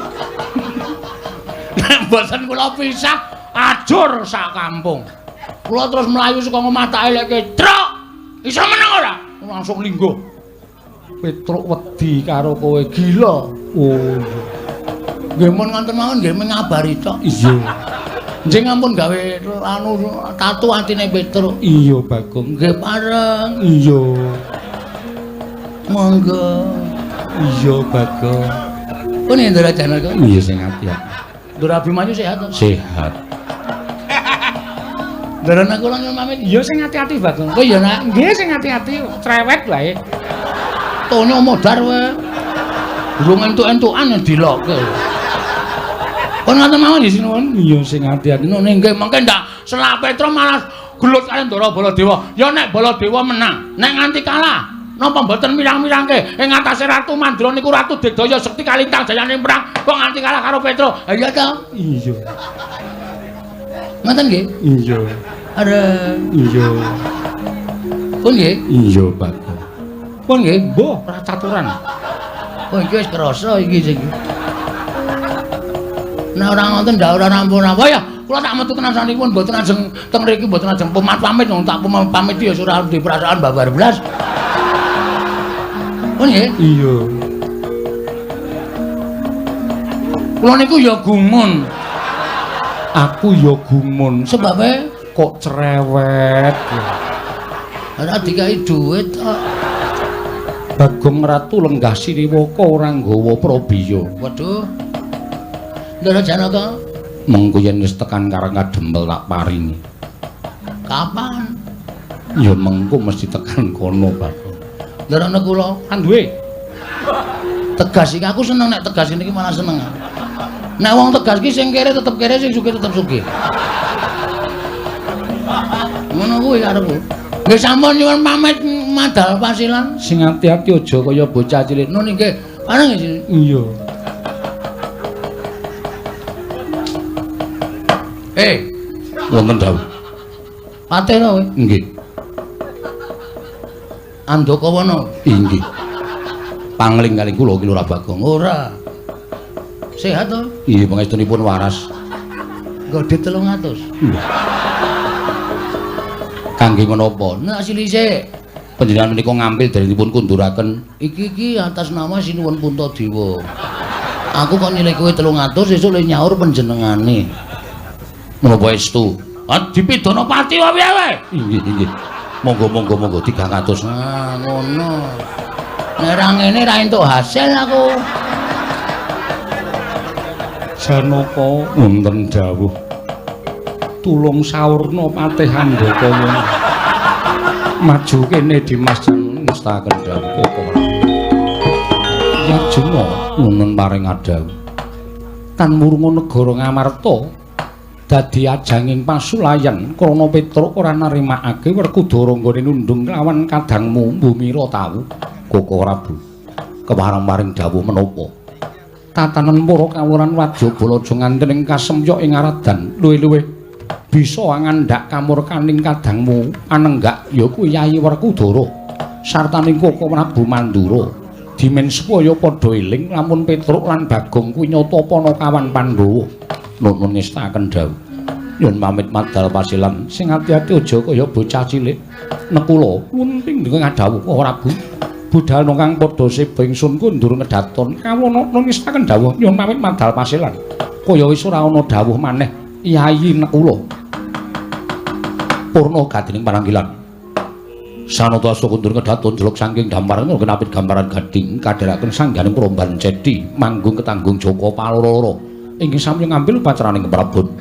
[SPEAKER 1] Nek mboten kula pisah ajur sak kampung. Kula terus mlayu saka omah tak elekke, "Truk, iso meneng ora?" Langsung lingguh.
[SPEAKER 4] Petruk wedi karo kowe
[SPEAKER 1] gila.
[SPEAKER 4] Oh iya.
[SPEAKER 1] Nggih mun ngoten mawon nggih mengabari tok.
[SPEAKER 4] Iya.
[SPEAKER 1] Nggih ngampun gawe anu tatu atine Petruk.
[SPEAKER 4] Iya Bagong.
[SPEAKER 1] Nggih pareng.
[SPEAKER 4] Iya.
[SPEAKER 1] Monggo.
[SPEAKER 4] Iya Bagong.
[SPEAKER 1] Pun Ndara Janaka.
[SPEAKER 4] Iya sing ati-ati.
[SPEAKER 1] Ndara Abimanyu sehat to?
[SPEAKER 4] Sehat.
[SPEAKER 1] Ndara kula nyuwun pamit.
[SPEAKER 4] Iya sing ati-ati Bagong.
[SPEAKER 1] Oh iya nak.
[SPEAKER 4] Nggih sing ati-ati, cerewet wae.
[SPEAKER 1] Tonyo modar wae. Durung entuk-entukan dilokke. Pun ngoten mawon nggih sinuwun.
[SPEAKER 4] Iya sing ati-ati.
[SPEAKER 1] Ngono nggih mengke ndak selak Petruk malah gelut karo Ndara Baladewa. Ya nek Baladewa menang, nek nganti kalah napa mboten mirang-mirangke ing atase Ratu Mandra niku Ratu Digdaya Sekti Kalintang jayane perang kok nganti kalah karo Petruk. Ha iya to?
[SPEAKER 4] Iya.
[SPEAKER 1] Ngoten nggih?
[SPEAKER 4] Iya.
[SPEAKER 1] Areng.
[SPEAKER 4] Iya.
[SPEAKER 1] Pun nggih?
[SPEAKER 4] Iya, Bagong.
[SPEAKER 1] Pun nggih?
[SPEAKER 4] Mbuh, ora caturan.
[SPEAKER 1] Oh iki wis krasa iki sing. Nek ora ngoten ndak ora rampung-rampung ya. Kula tak metu tenan sanipun mboten ajeng teng mriki mboten ajeng pamit wong tak pamit ya ora duwe perasaan babar blas. Pun nggih?
[SPEAKER 4] Iya.
[SPEAKER 1] Kula niku ya gumun.
[SPEAKER 4] Aku ya gumun.
[SPEAKER 1] Sebabe
[SPEAKER 4] kok cerewet.
[SPEAKER 1] Ora dikai dhuwit kok.
[SPEAKER 4] Bagong Ratu lenggah Sriwaka ora nggawa prabiya.
[SPEAKER 1] Waduh. Ndara Janaka,
[SPEAKER 4] mengko yen wis tekan Karang Kadempel tak paringi.
[SPEAKER 1] Kapan?
[SPEAKER 4] Ya mengko mesti tekan kono, Bagong.
[SPEAKER 1] Ndara kula
[SPEAKER 4] kan duwe.
[SPEAKER 1] Tegas iki aku seneng nek tegas niki malah seneng. Nek wong tegas ki sing kere tetep kere, sing sugih tetep sugih. Ngono kuwi karepku. Nggih sampun nyuwun pamit madal pasilan.
[SPEAKER 4] Sing ati-ati aja
[SPEAKER 1] kaya bocah cilik. Nun nggih. Pareng nggih.
[SPEAKER 4] Iya. Wonten dawuh.
[SPEAKER 1] Patih to kowe?
[SPEAKER 4] Nggih.
[SPEAKER 1] Andakawana?
[SPEAKER 4] Inggih. Pangling kali kula ki Lurah Bagong.
[SPEAKER 1] Ora. Sehat to?
[SPEAKER 4] Iya, pangestunipun waras.
[SPEAKER 1] Nggo dit 300.
[SPEAKER 4] Iya. Kangge menapa?
[SPEAKER 1] Nek silise
[SPEAKER 4] panjenengan menika ngampil dipun kunduraken
[SPEAKER 1] iki atas nama Sinuwun Puntadewa. Aku kok nyilih kowe 300 sesuk le nyaur panjenengane.
[SPEAKER 4] Menapa estu?
[SPEAKER 1] Ah dipidana pati wae piye kowe?
[SPEAKER 4] Inggih, inggih. Monggo monggo monggo 300.
[SPEAKER 1] Ah ngono. Nek ra ngene ra entuk hasil aku.
[SPEAKER 4] Janaka wonten dawuh. Tulung saurna Patih Andakawana. Maju kene Dimas ngestaken dawuh Koko. Yajna wonten paring adhawuh. Tan murunga negara Ngamarta dadi ajanging pasulayan krana Petruk ora narimakake Werkudara nggone nundung lawan kadangmu Bumira tau. Koko Prabu kepareng paring dawuh menapa? Tatanan para kawuran Wajabala aja nganti ing kasemyok ing aradan luwih-luwih bisa ngandhak kamurkaning kadangmu anenggak ya kuwi Yayi Werkudara sartaning Koko Prabu Mandura. Dimen supaya padha eling lamun Petruk lan Bagong kuwi nyata panakawan Pandhawa. Nuwun ngestaken dawuh. Nyun pamit madal pasilan sing ati-ati aja kaya bocah cilik. Nekula wunting ngadhawuh Koko Prabu. Budal kang padha seba ingsun kundur ngedaton. Kawula ngestaken dawuh nyun pamit madal pasilan.
[SPEAKER 1] Kaya wis ora ana dawuh maneh Yayi Nekula. Purna gadining pananggilan. Sanata asta kundur kedaton jeluk saking gambaran kenapit gambaran gading kadheraken sangganing promban cedi manggung ketanggung Joko paloro-loro inggih sami ngambil upacaraning keprabon.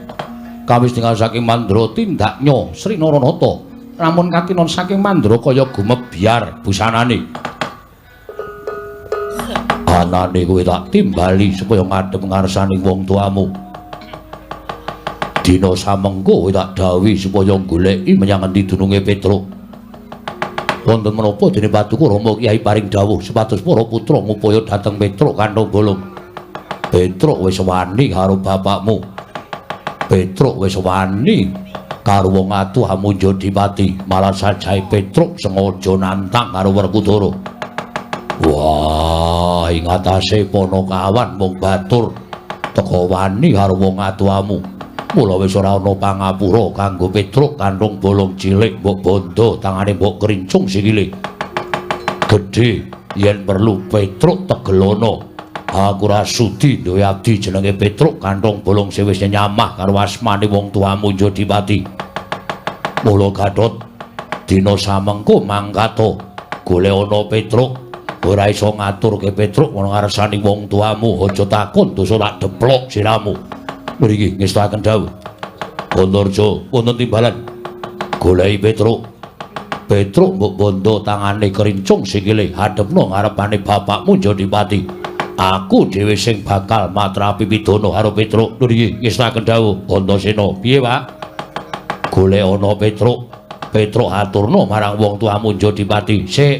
[SPEAKER 1] Kawis tinggal saking Mandra tindaknya Sri Naranata lamun katinon saking Mandra kaya gumebyar busanane. Anane kowe tak timbali supaya ngadhep ngarsane wong tuamu. Dina samengko kowe tak dawuhi supaya goleki menyang endi dununge Petruk. Wonten menapa dene Paduka Rama Kyai paring dawuh supados para putra ngupaya dhateng Petruk kanthong bolong. Petruk wis wani karo bapakmu. Petruk wis wani karo wong atuh amunja dipati, malah sajae Petruk sengaja nantang karo Werkudara. Wah, ing atase Panakawan mung batur teka wani karo wong atuhamu. Mula wis ora ana pangapura kanggo Petruk kanthong bolong cilik mbok bondo tangane mbok krincung sikile. Gedhe yen perlu Petruk tegelono. Aku ora sudi duwe abdi jenenge Petruk kanthong bolong sing wis nyamah karo asmane wong tuamu Jodipati. Mula Gatot dina samengko mangkata golek ana Petruk. Ora iso ngaturke Petruk ana ngarsane wong tuamu, aja takon dosa tak deplok siramu. Mriki ngestakaken dawuh. Antarja wonten timbalan. Goleki Petruk. Petruk mbok bondo tangane krincung sikile hadepno ngarepane bapakmu Jodipati. Aku dhewe sing bakal matrapi pidana karo Petruk. Mriki ngestakaken dawuh. Antasena, piye, Pak? Golek ana Petruk. Petruk aturna marang wong tuamu Jodipati. Sik.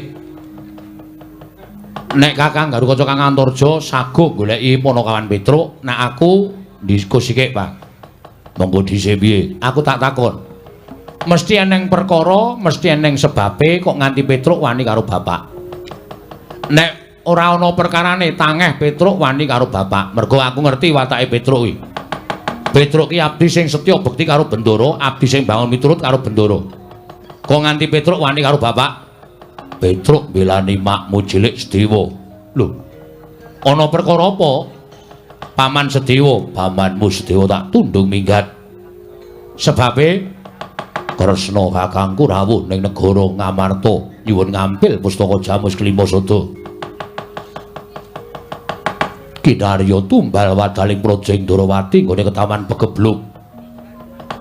[SPEAKER 1] Nek Kakang Garukaca Kang Antarja saguh goleki Panakawan Petruk, nek aku diskusi kek, Pak. Monggo dhisik piye? Aku tak takon. Mesti eneng perkara, mesti eneng sebabe kok nganti Petruk wani karo bapak. Nek ora ana perkarane tangeh Petruk wani karo bapak. Mergo aku ngerti watake Petruk kuwi. Petruk ki abdi sing setya bekti karo Bendara, abdi sing bangun miturut karo Bendara. Kok nganti Petruk wani karo bapak? Petruk mbelani makmu cilik Sedewa. Lho. Ana perkara apa? Paman Sedewa, pamanmu Sedewa tak tundung minggat. Sebabe Kresna kakangku rawuh ning negara Ngamarta nyuwun ngampil pustaka Jamus Kelima Sada. Kinarya tumbal wadaling praja ing Ndorowati nggone ketaman Pegebluk.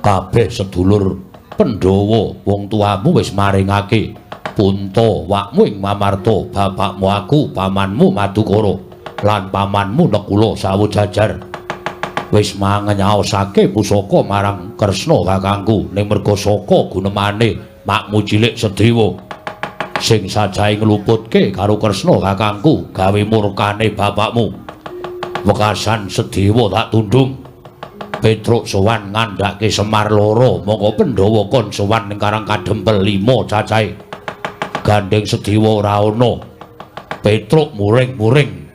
[SPEAKER 1] Kabeh sedulur Pandhawa wong tuamu wis maringake punta wakmu ing Mamarta, bapakmu aku, pamanmu Madukara lan pamanmu Nekula sawu jajar. Wis mangenyaosake pusaka marang Kresna kakangku ning merga saka gunemane makmu cilik Sedewa sing sajahe ngluputke karo Kresna kakangku gawe murkane bapakmu. Wekasan Sedewa tak tundung. Petruk sowan ngandhake Semar loro, mongko Pandhawa kon sowan ning Karang Kadempel 5 cacahe. Gandeng Sedewa ora ana. Petruk muring-muring.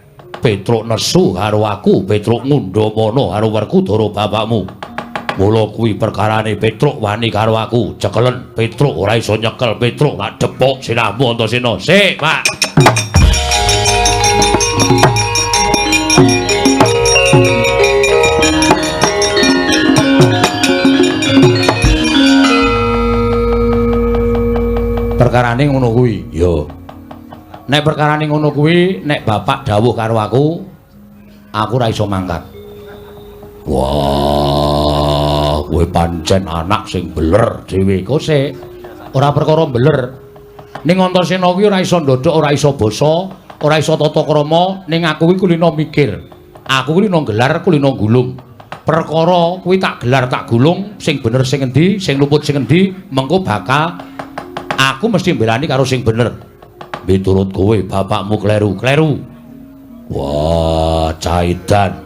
[SPEAKER 1] Petruk nesu karo aku, Petruk ngundhamana karo Werkudara bapakmu. Mula kuwi perkarane Petruk wani karo aku. Cekelen Petruk ora iso nyekel Petruk tak depok sirahmu Antasena. Sik, Pak. Perkarane ngono kuwi. Ya. Nek perkarane ngono kuwi, nek bapak dawuh karo aku, aku ora iso mangkat. Wah, kowe pancen anak sing beler dhewe. Kok sik ora perkara beler. Ning Antasena kuwi ora iso ndodhok, ora iso basa, ora iso tata krama, ning aku kuwi kulino mikir. Aku kulino gelar, kulino gulung. Perkara kuwi tak gelar, tak gulung, sing bener sing endi, sing luput sing endi, mengko bakal aku mesti mbelani karo sing bener. Miturut kowe bapakmu kleru-kleru. Wah, Caidan.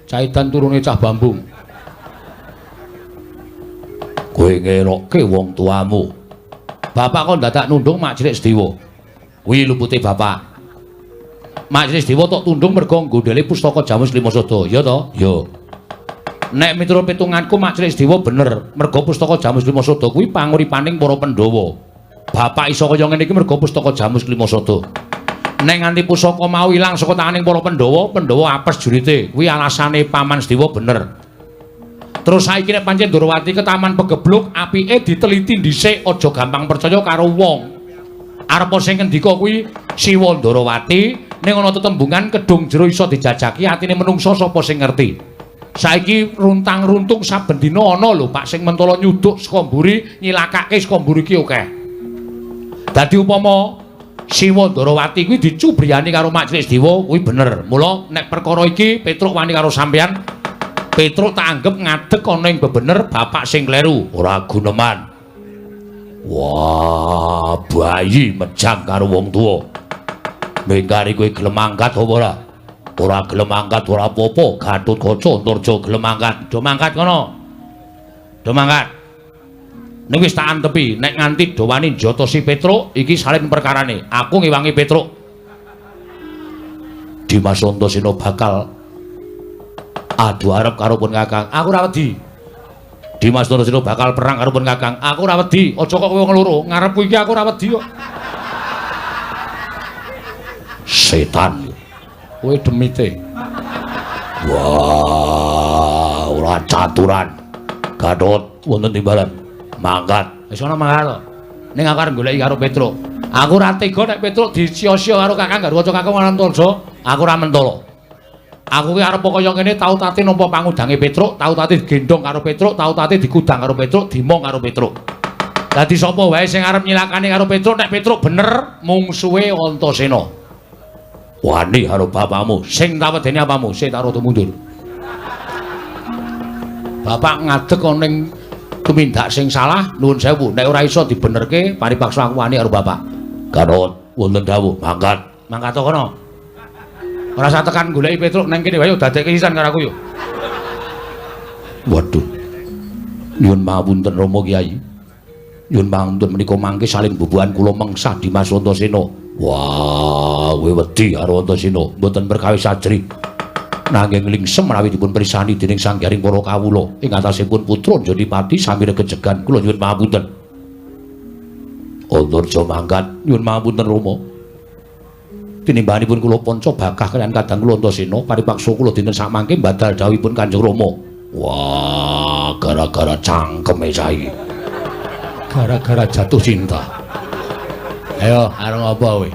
[SPEAKER 1] Caidan turune cah bambung. Kowe ngerokke wong tuamu. Bapak kok dadak nundung mak cilik Sedewa. Kuwi lupute bapak. Mak cilik Sedewa tok tundung mergo nggondhele pustaka Jamus Lima Sada, ya to? Ya. Nek miturut pitunganku mak cilik Sedewa bener, mergo pustaka Jamus Lima Sada kuwi panguripaning para Pandhawa. Bapak iso kaya ngene iki mergo pustaka Jamus Lima Sada. Nek nganti pusaka mau ilang saka tanganing para Pandhawa, Pandhawa apes jurite. Kuwi alasane Paman Sedewa bener. Terus saiki nek pancen Ndorowati ketaman pegebluk, apike diteliti dhisik, aja gampang percaya karo wong. Arepa sing ngendika kuwi Siwa Ndorowati, ning ana tetembungan kedung jero iso dijajaki atine menungsa sapa sing ngerti. Saiki runtang-runtung saben dina ana lho Pak sing mentala nyuduk saka mburi, nyilakake saka mburi ki akeh. Dadi upama Siwa Ndorowati kuwi dicubriyani karo Mak Cilik Sedewa kuwi bener. Mula nek perkara iki Petruk wani karo sampeyan, Petruk tak anggep ngadeg ana ing bebener bapak sing kleru, ora guneman. Wah, bayi mejang karo wong tuwa. Mengkari kowe gelem angkat apa ora? Ora gelem angkat ora apa-apa, Gatotkaca Antarja gelem angkat. Do mangkat kono. Do mangkat. Ning wis tak antepi, nek nganti do wani njotosi Petruk, iki salin perkarane. Aku ngewangi Petruk. Dimas Antasena bakal adu arep karo pun Kakang. Aku ora wedi. Dimas Antasena bakal perang karo pun Kakang. Aku ora wedi. Aja kok kowe wong loro, ngarepku iki aku ora wedi kok. Setan. Kowe demite. Wah, ora caturan. Gatot wonten timbalan. Mangkat. Wis ana mangkat to. Ning aku arep goleki karo Petruk. Aku ora tega nek Petruk disia-sia karo Kakang Garwaca Kakang Antarja. Aku ora mentala. Aku ki arep kaya ngene tau tate nampa pangudange Petruk, tau tate digendhong karo Petruk, tau tate dikudang karo Petruk, dimong karo Petruk. Dadi sapa wae sing arep nyilakani karo Petruk, nek Petruk bener mungsuhe Antasena. Wani karo bapakmu, sing tak wedeni apamu, sing tak rada mundur. Bapak ngadeg ana ning tumindak sing salah, nuwun sewu, nek ora iso dibenerke, paripaksa aku wani karo bapak. Gatot, wonten dawuh, mangkat. Mangkat kono. Ora usah tekan goleki Petruk nang kene wae dadekke sisan karo aku yo. Waduh. Nyuwun pangapunten Rama Kyai. Nyuwun pangapunten menika mangke saling bubuhan kula mengsah Dimas Antasena. Wah, kowe wedi karo Antasena, mboten perkawis ajrih. Nanging lingsem menawi dipun pirsani dening Sang Hyang para kawula ing atasipun putra Janipati sami regejegan kula nyuwun pangapunten. Antarja mangkat, nyuwun pangapunten Rama. Tinimbanipun kula panca bakah kaliyan kadang kula Antasena paripaksa kula dinten sakmangke badal dawuhipun Kanjeng Rama. Wah, gara-gara cangkeme saiki. Gara-gara jatuh cinta. Ayo, arep apa kowe?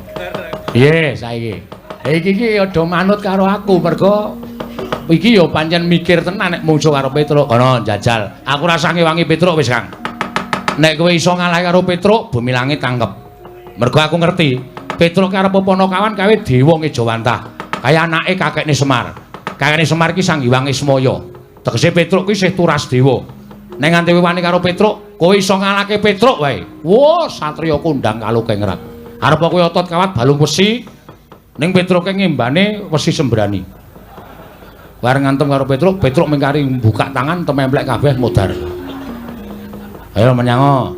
[SPEAKER 1] Piye saiki? Iki iki aja manut karo aku mergo iki ya pancen mikir tenan nek mungsuh karo Petruk. Kono njajal. Aku ora usah ngewangi Petruk wis, Kang. Nek kowe iso ngalah karo Petruk, bumi langit tangkep. Mergo aku ngerti Petruk arep Panakawan kawe dewa ngejawantah. Kaya anake kakekne Semar. Kakekne Semar ki Sang Hyang Ismaya. Tegese Petruk ki isih turas dewa. Nek nganti wani karo Petruk, kowe iso ngalahke Petruk wae. Wah, satriya kondang kalukengrat. Arep kowe otot kawat balung wesi, ning Petruke ngembane wesi sembrani. Bareng ngantem karo Petruk, Petruk mengkari buka tangan tememplek kabeh modar. Ayo menyango.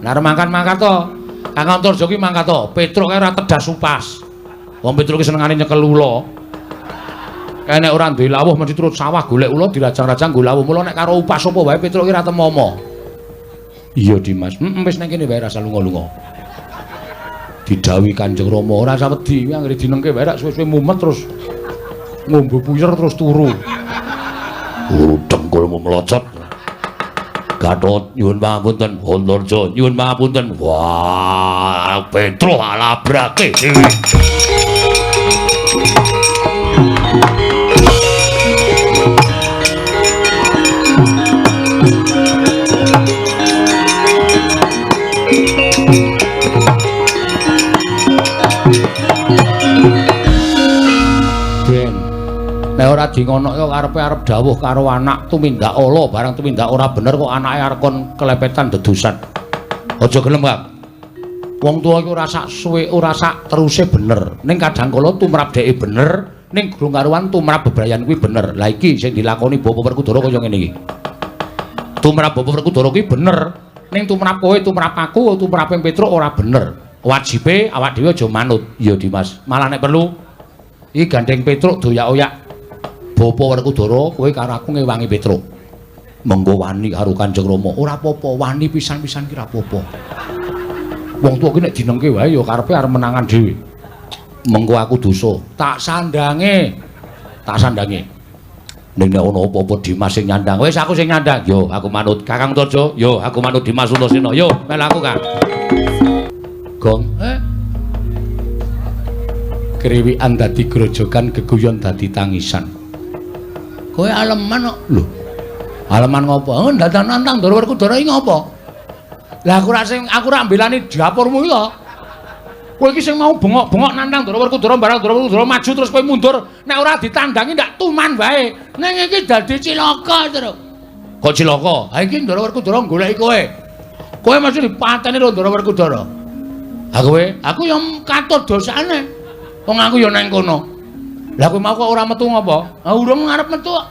[SPEAKER 1] Nek arep mangkat-mangkat to. Kang Antarja ki mangkat to. Petruk kae ora tedas upas. Wong Petruk ki senengane nyekel ula. Kae nek ora duwe lawuh mesti turut sawah golek ula dirajang-rajang nggo lawuh. Mula nek karo upas apa wae Petruk ki ora temomo. Iya Dimas. Heeh wis nang kene wae rasa lunga-lunga. Didhawuhi Kanjeng Rama ora usah wedi, anggere dinengke wae rak suwe-suwe mumet terus ngombe puyer terus turu. Dengkulmu melocot. Gatot nyuwun pangapunten, Antarja nyuwun pangapunten. Wah, Petruk alabrake dhewe. Ben, nek ora dingonokke karepe arep dawuh karo anak tumindak ala, barang tumindak ora bener kok anake arep kon kelepetan dedusan. Aja gelem, Kang. Wong tuwa iki ora sak suwe, ora sak teruse bener. Ning kadang kala tumrap dheke bener, ning gurung karuan tumrap bebrayan kuwi bener. Lah iki sing dilakoni Bapak Werkudara kaya ngene iki. Tumrap Bapak Werkudara kuwi bener, ning tumrap kowe, tumrap aku, tumrape Petruk ora bener. Wajibe awak dhewe aja manut. Iya, Dimas. Malah nek perlu iki gandeng Petruk doyak-oyak Bapak Werkudara, kowe karo aku ngewangi Petruk. Mengko wani karo Kanjeng Rama. Ora apa-apa, wani pisan-pisan ki ora apa-apa. Wong tuwa ki nek dinengke wae ya karepe arep menangan dhewe. Mengko aku dosa. Tak sandange. Tak sandange. Ning nek ana apa-apa Dimas sing nyandang. Wis aku sing nyandang. Yo, aku manut Kakang Tojo. Yo, aku manut Dimas Antasena. Yo, melu aku, Kang. Gong. Kriwikan dadi grojogan, geguyon dadi tangisan. Kowe aleman kok. Lho. Aleman ngopo? Oh, ndadan nantang Ndara Werkudara iki ngopo? Lah aku ra mbelani dapurmu iki to. Kowe iki sing mau bengok-bengok nantang Ndara Werkudara, barang Ndara Werkudara maju terus kowe mundur, nek ora ditandangi ndak tuman wae. Ning iki dadi cilaka, Truk. Kok cilaka? Ha iki Ndara Werkudara goleki kowe. Kowe mesti dipateni karo Ndara Werkudara. Ha kowe, aku ya katut dosane. Wong aku ya nang kono. Lah kowe mau kok ora metu ngopo? Ha urung arep metu kok.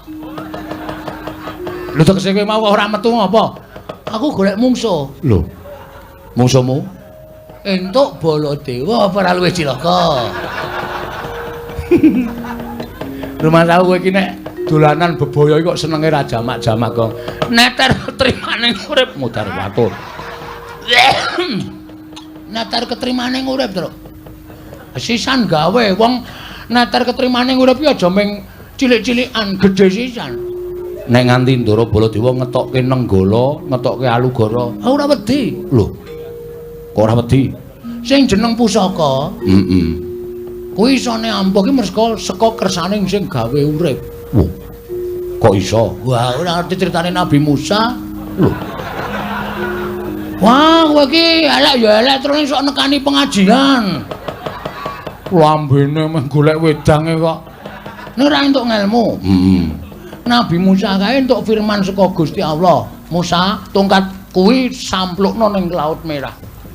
[SPEAKER 1] Lho tegese kowe mau kok ora metu ngopo? Aku golek mungsuh. Lho. Mungsuhmu? Entuk Baladewa apa ora luwih cilaka? Rumah tahu kowe iki nek dolanan bebaya iki kok senenge ra jamak-jamak kok. Neter ketrimane urip mudhar watur. Neter ketrimane urip, Truk. Sisan gawe wong neter ketrimane urip iki aja ming cilik-cilikan, gedhe sisan. Nek nganti Ndara Baladewa ngetokke Nenggala, ngetokke Alugara, ora wedi. Lho. Kok ora wedi? Sing jeneng pusaka, heeh. Kuwi isone ampuh ki merga saka kersane sing gawe urip. Wah. Kok iso? Wah, ora ngerti critane Nabi Musa. Lho. Wah, kowe iki elek ya elek terus sok nekani pengajian. Lambene meh golek wedange kok. Nek ora entuk ngelmu. Heeh. Nabi Musa kae entuk firman saka Gusti Allah. Musa, tongkat kuwi samplukno ning Laut Merah.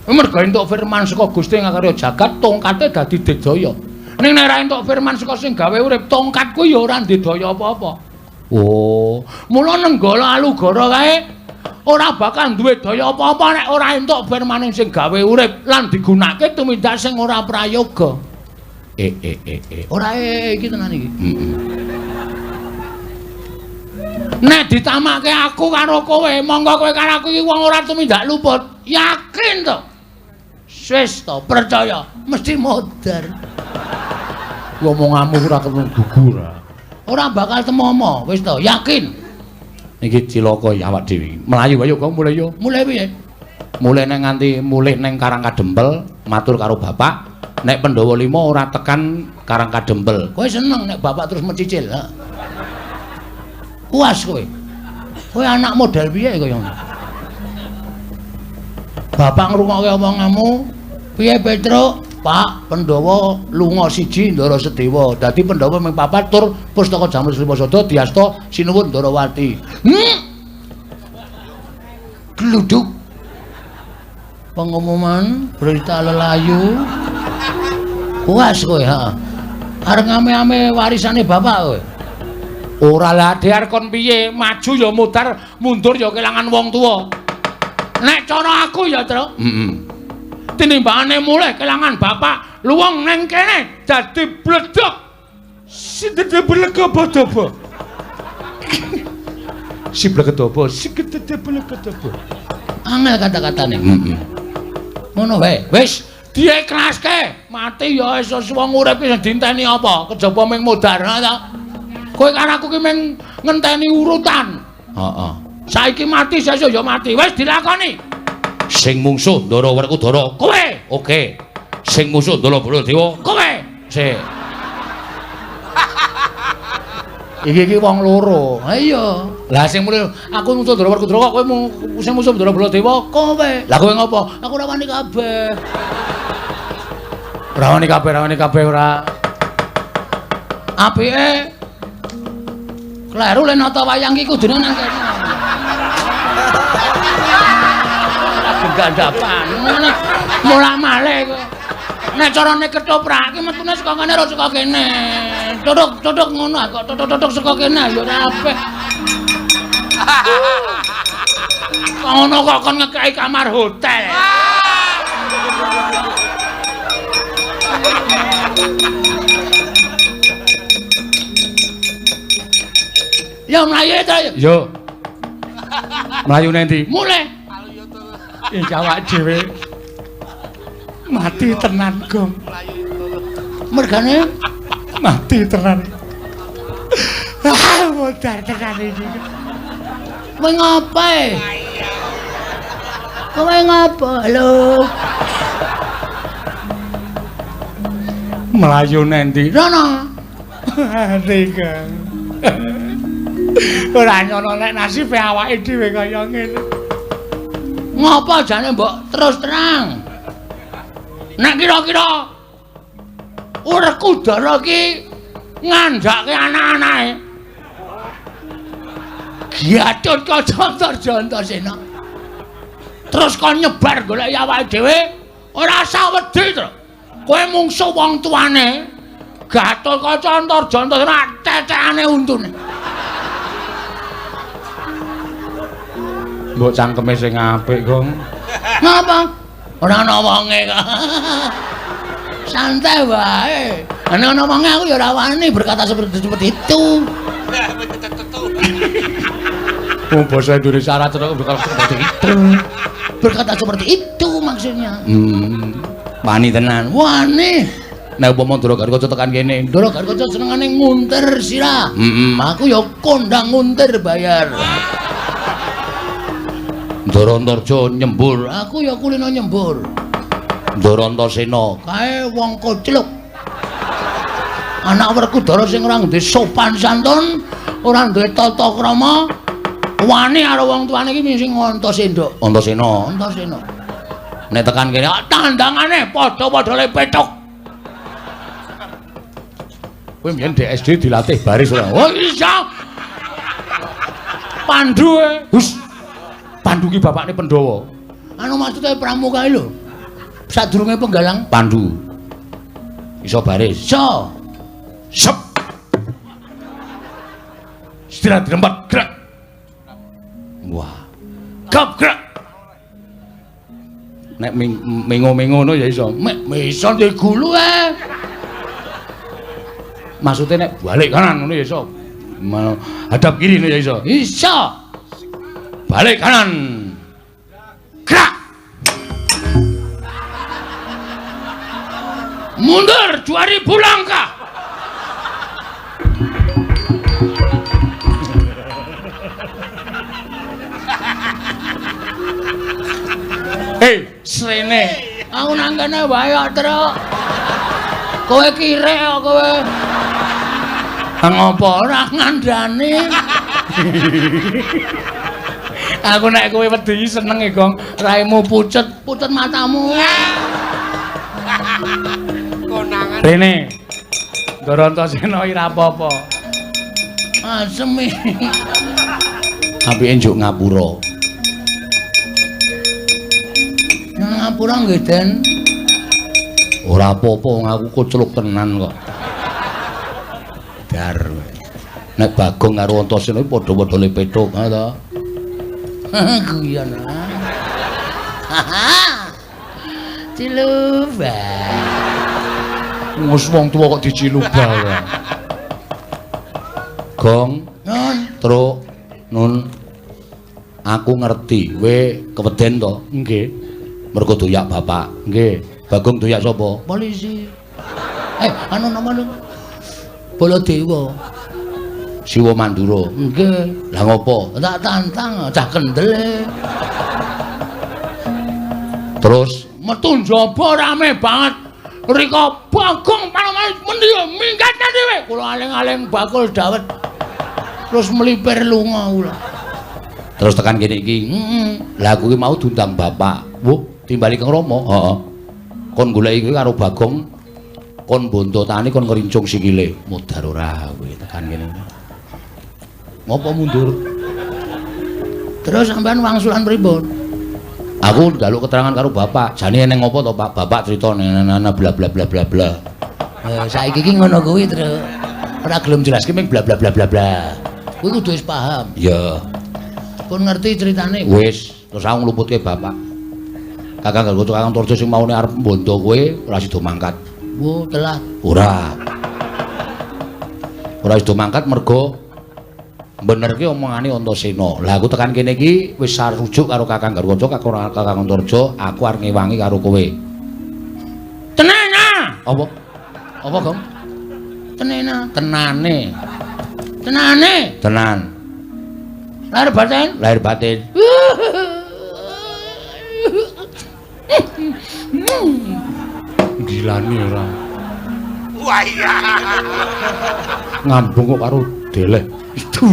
[SPEAKER 1] Merga entuk firman saka Gusti ngakarya jagat, tongkate dadi digdaya. Ning nek ora entuk firman saka sing gawe urip, tongkat kuwi ya ora ndedaya apa-apa. Oh, mula Nenggala Alugara kae ora bakal duwe daya apa-apa nek ora entuk firmane sing gawe urip lan digunakake tumindak sing ora prayoga. Ora iki tenan iki. Heeh. Nek ditamake aku karo kowe, monggo kowe karo aku iki wong ora tumindak luput. Yakin to? Wis to, percaya, mesti modar. Omonganmu ora ketemu gugur. Ora bakal temomo, wis to, yakin. Iki cilaka ya awak dhewe. Mlayu ayo kok mulai yo. Mulai piye? Mulai nang nganti mulih nang Karang Kadempel, matur karo bapak, nek Pandhawa 5 ora tekan Karang Kadempel. Kowe seneng nek bapak terus mencicil, ha? Puas kowe. Kowe anak model piye kaya ngono? Bapak ngrungokke omonganmu, piye Petruk? Pak, Pandhawa lunga siji Ndara Sedewa. Dadi Pandhawa ming papat tur pustaka Jamrus Lima Sada diasta sinuwun Ndarawati. Gluduk. Pengumuman berita lelayu. Puas kowe, ha. Arep ngame-ame warisane bapak kowe. Ora lah dhiar kon piye, maju ya mudhar, mundur ya kelangan wong tuwa. Nek cara aku ya, Truk. Heeh. Tinimbangane mulih kelangan bapak, luwung neng kene dadi bledhog. Sindede blegobodobо. Si blegedobo, si gedede blegedobo. Angel kata-katane. Heeh. Ngono wae. Wis diiklaske, mati ya wis wong urip ki dinteni apa? Kejaba ming modar ta. Kowe karo aku ki ming ngenteni urutan. Heeh. Saiki mati sesuk ya mati. Wis dilakoni. Sing mungsuh Ndara Werkudara kowe. Oke. Sing musuh Ndara Baladewa kowe. Sik. Iki iki wong loro. Ha iya. Lah sing muni aku musuh Ndara Werkudara kok kowe sing musuh Ndara Baladewa kowe. Lah kowe ngopo? Aku ora wani kabeh. Ora wani kabeh, ora wani kabeh ora. Apike kleru le nata wayang iki kudune nang kene. Gandapan. Mulak-malik kowe. Nek carane ketoprak iki metune saka kene ora saka kene. Tutuk-tutuk ngono kok tutuk-tutuk saka kene ya ora apik. Kok ngono kok kon ngekeki kamar hotel. Ya mlayu ta. Yo. Mlayu nang ndi? Mulih. Iki awak dhewe mati tenan, Gong. Mergane
[SPEAKER 4] mati tenan. Ah, modar tenan iki.
[SPEAKER 1] Kowe ngapa? Kowe ngapa? Halo.
[SPEAKER 4] Mlayu nendi?
[SPEAKER 1] Rono.
[SPEAKER 4] Ati, Kang. Ora nyono nek nasibe awake dhewe kaya ngene.
[SPEAKER 1] Ngapa jane mbok terus terang? Nek kira-kira Werkudara iki ngandhake anak-anake. Gatotkaca Antarja Antasena. Terus kon nyebar goleki awake dhewe, ora usah wedi to. Kowe mungsuh wong tuane. Gatotkaca Antarja Antasena tetekane untune.
[SPEAKER 4] Mbok cangkeme sing apik, Gong.
[SPEAKER 1] Ngapa? Ora ana wonge kok. Santai wae. Ana ana wonge aku ya ora wani berkata seperti itu.
[SPEAKER 4] Wong basa Indonesia ora cetha berkata seperti itu.
[SPEAKER 1] Berkata seperti itu maksudnya.
[SPEAKER 4] Wani tenan.
[SPEAKER 1] Wani.
[SPEAKER 4] Nek upama Ndara Gatotkaca tekan kene,
[SPEAKER 1] Ndara Gatotkaca senengane nguntir sirah. Aku ya kondang nguntir bayar.
[SPEAKER 4] Ndara Antarja nyembur,
[SPEAKER 1] aku ya kulino nyembur.
[SPEAKER 4] Ndara Antasena
[SPEAKER 1] kae wong kocluk. Anak Werkudara sing ora duwe sopan santun, ora duwe tata krama, wani karo wong tuane iki sing Antasena.
[SPEAKER 4] Antasena,
[SPEAKER 1] Antasena.
[SPEAKER 4] Nek tekan kene
[SPEAKER 1] tandangane padha-padha le pethuk.
[SPEAKER 4] Kowe mbiyen di SD dilatih baris ora?
[SPEAKER 1] Oh iya. Pandu e.
[SPEAKER 4] Hus. Pandu ki bapakne Pandhawa.
[SPEAKER 1] Anu maksude pramuka lho. Sadurunge penggalang
[SPEAKER 4] Pandu. Iso baris.
[SPEAKER 1] Iso.
[SPEAKER 4] Sep. Istirahat di tempat, gerak. Wah. Gap gerak. Nek mengo-mengo ngono ya iso.
[SPEAKER 1] Mek iso ndek gulu e.
[SPEAKER 4] Maksudnya nek balik kanan ngono ya iso. Hadap kiri ngono ya iso.
[SPEAKER 1] Iso.
[SPEAKER 4] Balik kanan.
[SPEAKER 1] Gerak. Mundur 2000 langkah.
[SPEAKER 4] Hei, srene.
[SPEAKER 1] Aku nang kene wae kok, Truk. Kowe kirek kok kowe.
[SPEAKER 4] Ngopo
[SPEAKER 1] ora ngandani?
[SPEAKER 4] Aku nek kowe wedi seneng e, Gong.
[SPEAKER 1] Raimu pucet, pucet matamu.
[SPEAKER 2] Konangan.
[SPEAKER 4] Rene. Ndara Antasena ora apa-apa.
[SPEAKER 1] Asem.
[SPEAKER 4] Apike njuk ngapura.
[SPEAKER 1] Ngapura nggih, Den.
[SPEAKER 4] Ora apa-apa wong aku kocluk tenan kok. Dar. Nek Bagong karo Antasena iki padha-padha le pethuk, ha to.
[SPEAKER 1] Guyon. Ciluba.
[SPEAKER 4] Wis wong tuwa kok diciluba ya. Gong,
[SPEAKER 1] Nun,
[SPEAKER 4] Truk, Nun. Aku ngerti, kowe keweden to? Nggih. Mergo doyak bapak. Nggih. Bagong doyak sapa?
[SPEAKER 1] Polisi. Anu nama lu? Baladewa.
[SPEAKER 4] Siwa Mandura.
[SPEAKER 1] Nggih.
[SPEAKER 4] Lah ngopo?
[SPEAKER 1] Tak tantang, cah kendel.
[SPEAKER 4] Terus
[SPEAKER 1] metu njaba rame banget. Rika Bagong panoman mendi minggat dhewe. Kula aling-aling bakul dawet. Terus melipir lunga kula.
[SPEAKER 4] Terus tekan kene iki.
[SPEAKER 1] Heeh.
[SPEAKER 4] Lah aku ki mau diundang bapak. Wuh, timbali Kang Rama. Heeh. Kon goleki kuwi karo Bagong kon bontotane kon ngrincung sikile. Modar ora kowe tekan kene. Ngopo mundur?
[SPEAKER 1] Terus sampean wangsulan pripun?
[SPEAKER 4] Aku njaluk keterangan karo bapak. Jane eneng ngopo to, Pak? Bapak crita nana bla bla bla bla bla.
[SPEAKER 1] Saiki iki ngono kuwi, Truk.
[SPEAKER 4] Ora gelem jelaske ming bla bla bla bla bla.
[SPEAKER 1] Kuwi kudu wis paham.
[SPEAKER 4] Iya.
[SPEAKER 1] Pun ngerti ceritane.
[SPEAKER 4] Wis, terus aku ngluputke bapak. Kakang Gatotkaca Kakang Antarja sing maune arep mbondo kowe ora sida mangkat.
[SPEAKER 1] Wo, telat.
[SPEAKER 4] Ora. Ora sida mangkat mergo benerke omongane Antasena. Lah aku tekan kene iki wis sarujuk karo Kakang Gatotkaca, Kakang Antarja, aku arep ngewangi karo kowe.
[SPEAKER 1] Tenan ah.
[SPEAKER 4] Apa?
[SPEAKER 1] Apa, Gong? Tenena, tenane. Tenane,
[SPEAKER 2] Tenan.
[SPEAKER 1] Lahir batin?
[SPEAKER 2] Lahir batin.
[SPEAKER 1] Gilani ora.
[SPEAKER 5] Wah iya.
[SPEAKER 1] Ngambung kok karo deleh. Itu.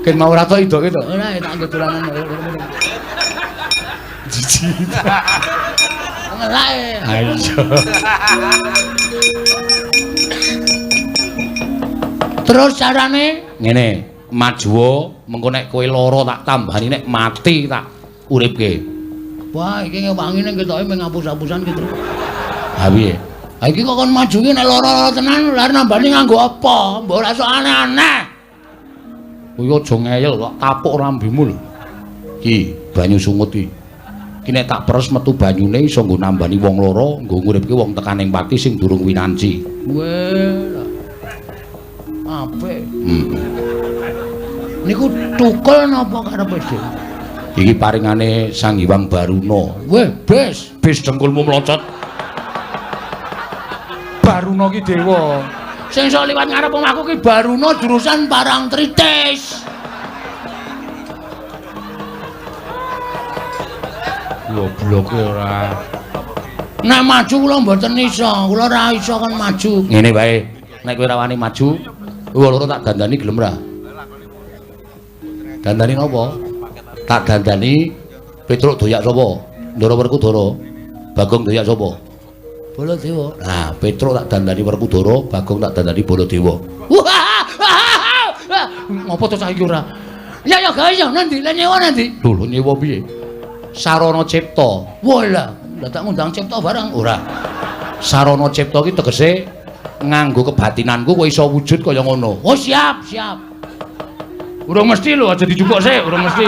[SPEAKER 1] Ken mau ora tok idoke to. Ora tak nggo dolanan. Jijik. Ngelake.
[SPEAKER 2] Ayo.
[SPEAKER 1] Terus carane
[SPEAKER 2] Ngene, majuwa mengko nek kowe lara tak tambani, nek mati tak uripke.
[SPEAKER 1] Wah, iki ngewangi ning ketoke mung ngapus-apusan gitu.
[SPEAKER 2] Ha piye?
[SPEAKER 1] Ha iki kok kon maju ki nek lara-lara tenan, lha nambani nganggo apa? Mbok ora sok aneh-aneh.
[SPEAKER 2] Kuwi aja ngeyel kok tapuk rambimu lho. Iki banyu sungut iki. Iki nek tak peres metu banyune iso nggo nambani wong lara, nggo nguripke wong tekan ing pati sing durung winanci.
[SPEAKER 1] Weh. Apik. Niku tukul napa karepe dhewe?
[SPEAKER 2] Iki paringane Sang Hyang Baruna.
[SPEAKER 1] Weh, bes.
[SPEAKER 2] Bis dengkulmu mlocot.
[SPEAKER 1] Baruna ki dewa. Sing iso liwat ngarep omahku ki Baruna jurusan Parangtritis.
[SPEAKER 2] Gobloke ora.
[SPEAKER 1] Nek maju kula mboten iso, kula ora iso kon maju.
[SPEAKER 2] Ngene wae, nek kowe ora wani maju, kowe loro tak dandani gelem ra? Dandani napa? Tak dandani Petruk doyak sapa? Ndara Werkudara. Bagong doyak sapa?
[SPEAKER 1] Baladewa.
[SPEAKER 2] Nah, Petruk tak dandani Werkudara, Bagong tak dandani Baladewa.
[SPEAKER 1] Wah! Ngopo to cah iki ora? Ya ya gawe ya nanti, lah nyewa nanti.
[SPEAKER 2] Lho, lho nyewa piye? Sarana cipta.
[SPEAKER 1] Wah lah, lah tak ngundang cipta barang
[SPEAKER 2] ora. Sarana cipta ki tegese nganggo kebatinanku kowe iso wujud kaya ngono.
[SPEAKER 1] Oh siap, siap.
[SPEAKER 2] Urung mesti lho, aja dijupuk sik, urung mesti.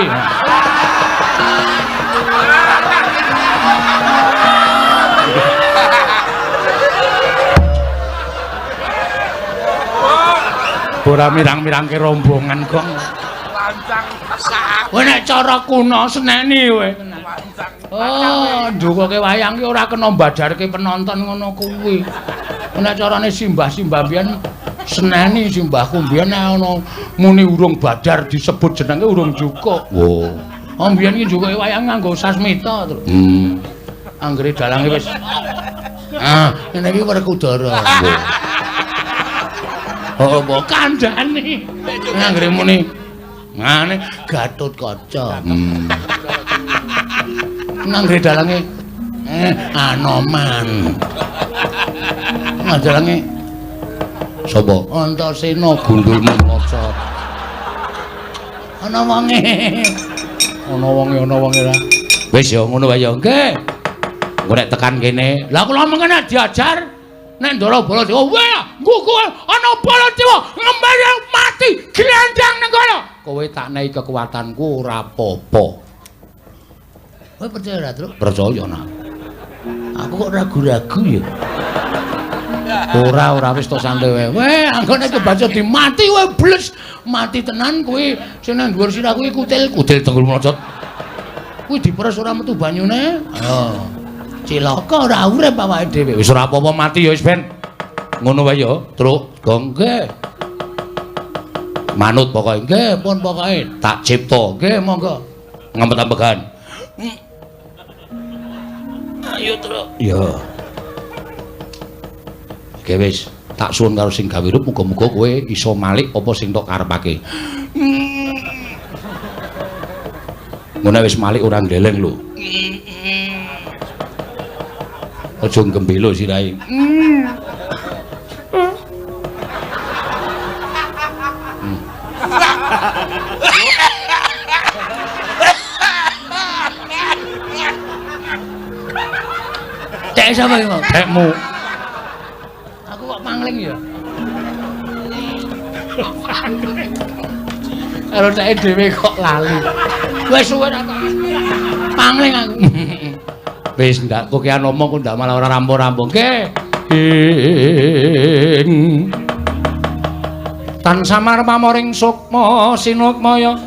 [SPEAKER 1] Ora mirang-mirangke rombongan kok.
[SPEAKER 5] Lancang.
[SPEAKER 1] Kowe nek cara kuno seneni kowe. Oh, ndukoke wayang ki ora kena mbadarke penonton ngono kuwi. Nek carane simbah-simbah biyen seneni simbahku biyen nek ana muni urung badar disebut jenenge urung jukuk.
[SPEAKER 2] Wo.
[SPEAKER 1] Oh biyen ki njukuke wayang nganggo sasmita terus. Anggere dalange wis. Ah, ngene iki Werkudara. Oh, mbok kandhane. Anggere muni ngene Gatotkaca. Anggere dalange Anoman. Dalange
[SPEAKER 2] sapa?
[SPEAKER 1] Antasena
[SPEAKER 2] gundulmu mlocot.
[SPEAKER 1] Ana wonge.
[SPEAKER 2] Ana wonge, ana wonge ra. Wis ya ngono wae ya.
[SPEAKER 1] Nggih.
[SPEAKER 2] Engko nek tekan kene,
[SPEAKER 1] lah kula mengene diajar nek Ndara Baladewa, weh, nggugu ana Baladewa ngembare mati glandang nang kono.
[SPEAKER 2] Kowe tak nehi kekuatanku ora apa-apa.
[SPEAKER 1] Kowe percaya ora, Truk?
[SPEAKER 2] Percaya nak.
[SPEAKER 1] Aku kok ragu-ragu ya.
[SPEAKER 2] Ora, ora wis to santai wae.
[SPEAKER 1] Weh, anggone kebaca dimati kowe bles, mati tenan kuwi sing nang dhuwur sirah kuwi kutil,
[SPEAKER 2] kutil tenggul mlocot.
[SPEAKER 1] Kuwi diperes ora metu banyune. Ayo. Cilaka ora urip awake dhewe.
[SPEAKER 2] Wis ora apa-apa mati ya wis ben. Ngono wae ya, Truk. Gong
[SPEAKER 1] nggih.
[SPEAKER 2] Manut pokoke.
[SPEAKER 1] Nggih, pun pokoke.
[SPEAKER 2] Tak cipta.
[SPEAKER 1] Nggih, monggo.
[SPEAKER 2] Ngempet-ambegan.
[SPEAKER 1] Ayo, Truk.
[SPEAKER 2] Ya. Oke wis, tak suwun karo sing gawe rup muga-muga kowe iso malik apa sing tok karepake. Ngono wis malik ora ndeleng lho. Aja gembelo sirahe.
[SPEAKER 1] Cek sapa iki, Pak?
[SPEAKER 2] Cekmu.
[SPEAKER 1] Aku kok pangling ya. Karo ceke dhewe kok lali. Wis suwe ra pangling aku.
[SPEAKER 2] Wis ndak kokean omong kok ndak malah ora rampung-rampung.
[SPEAKER 1] Nggih.
[SPEAKER 2] Ing tan samar pamoring sukma sinukmaya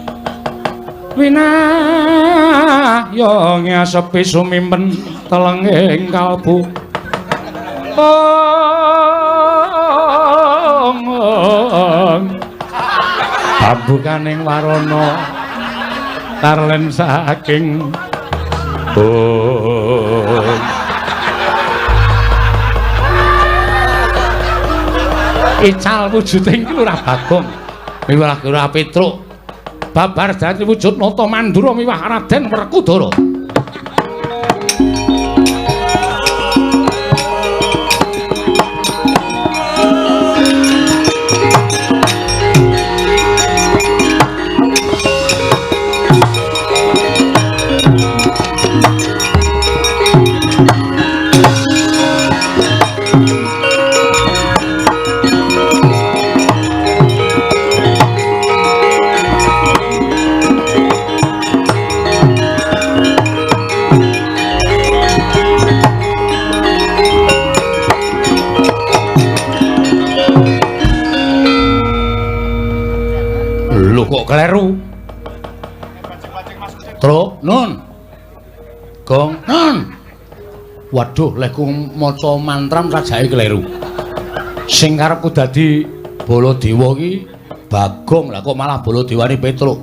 [SPEAKER 2] winahya ngasepi sumimpen telenging kalbu.
[SPEAKER 1] Pambukaning warana tarlen saking Ical wujuding Lurah Bagong miwah Lurah Petruk babar dadi wujud Nata Mandura miwah Raden Werkudara. Lho kok kleru? Truk, nun. Gong, nun. Waduh, lehku maca mantram sajake kleru. Sing karepku dadi Baladewa iki Bagong, lah kok malah Baladewane Petruk.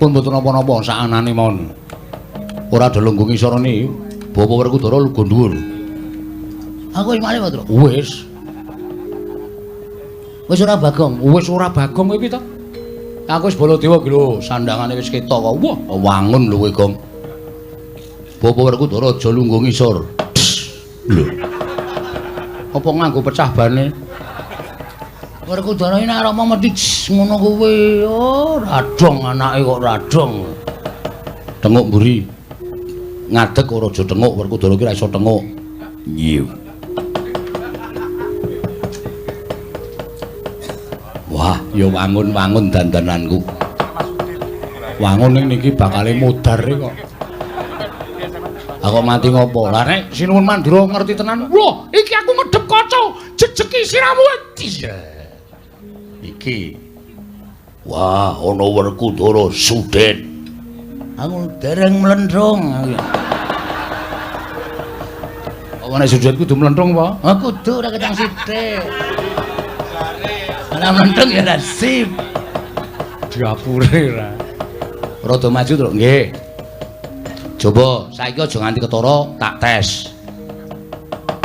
[SPEAKER 1] Pun mboten napa-napa sakanane mawon. Ora ada lungguh ngisorone. Bapak Werkudara lungguh dhuwur.
[SPEAKER 6] Aku wis malih, Truk.
[SPEAKER 1] Wis.
[SPEAKER 6] Wis ora Bagong.
[SPEAKER 1] Wis ora Bagong kowe piye to? Aku wis Baladewa iki lho, sandangane wis ketok kok. Wah, wangun lho kowe, Gong. Bapak Werkudara aja lungguh ngisor. Lho. Apa nganggo pecah bane?
[SPEAKER 6] Werkudara iki nek arep mesti ngono kuwi. Oh,
[SPEAKER 1] radong anake kok radong. Tenguk mburi. Ngadeg ora aja tenguk, Werkudara iki ora iso tenguk. Iya. Wah, ya wangun-wangun dandananku. Wangun ning niki bakale mudhar kok. Aku mati ngopo? Lah nek Sinuwun Mandura ngerti tenan. Wah, iki aku ngedep kaca, jejeki siramu. Iya. Iki.
[SPEAKER 2] Wah, ana Werkudara Sudet.
[SPEAKER 6] Aku dereng mlenthung.
[SPEAKER 1] Apa nek Sudet kudu mlenthung apa?
[SPEAKER 6] Ah kudu ora ketang sithik. Ora mlenthung ya nasib.
[SPEAKER 1] Diapure ra.
[SPEAKER 2] Rada maju, Truk. Nggih. Coba saiki aja nganti ketara tak tes.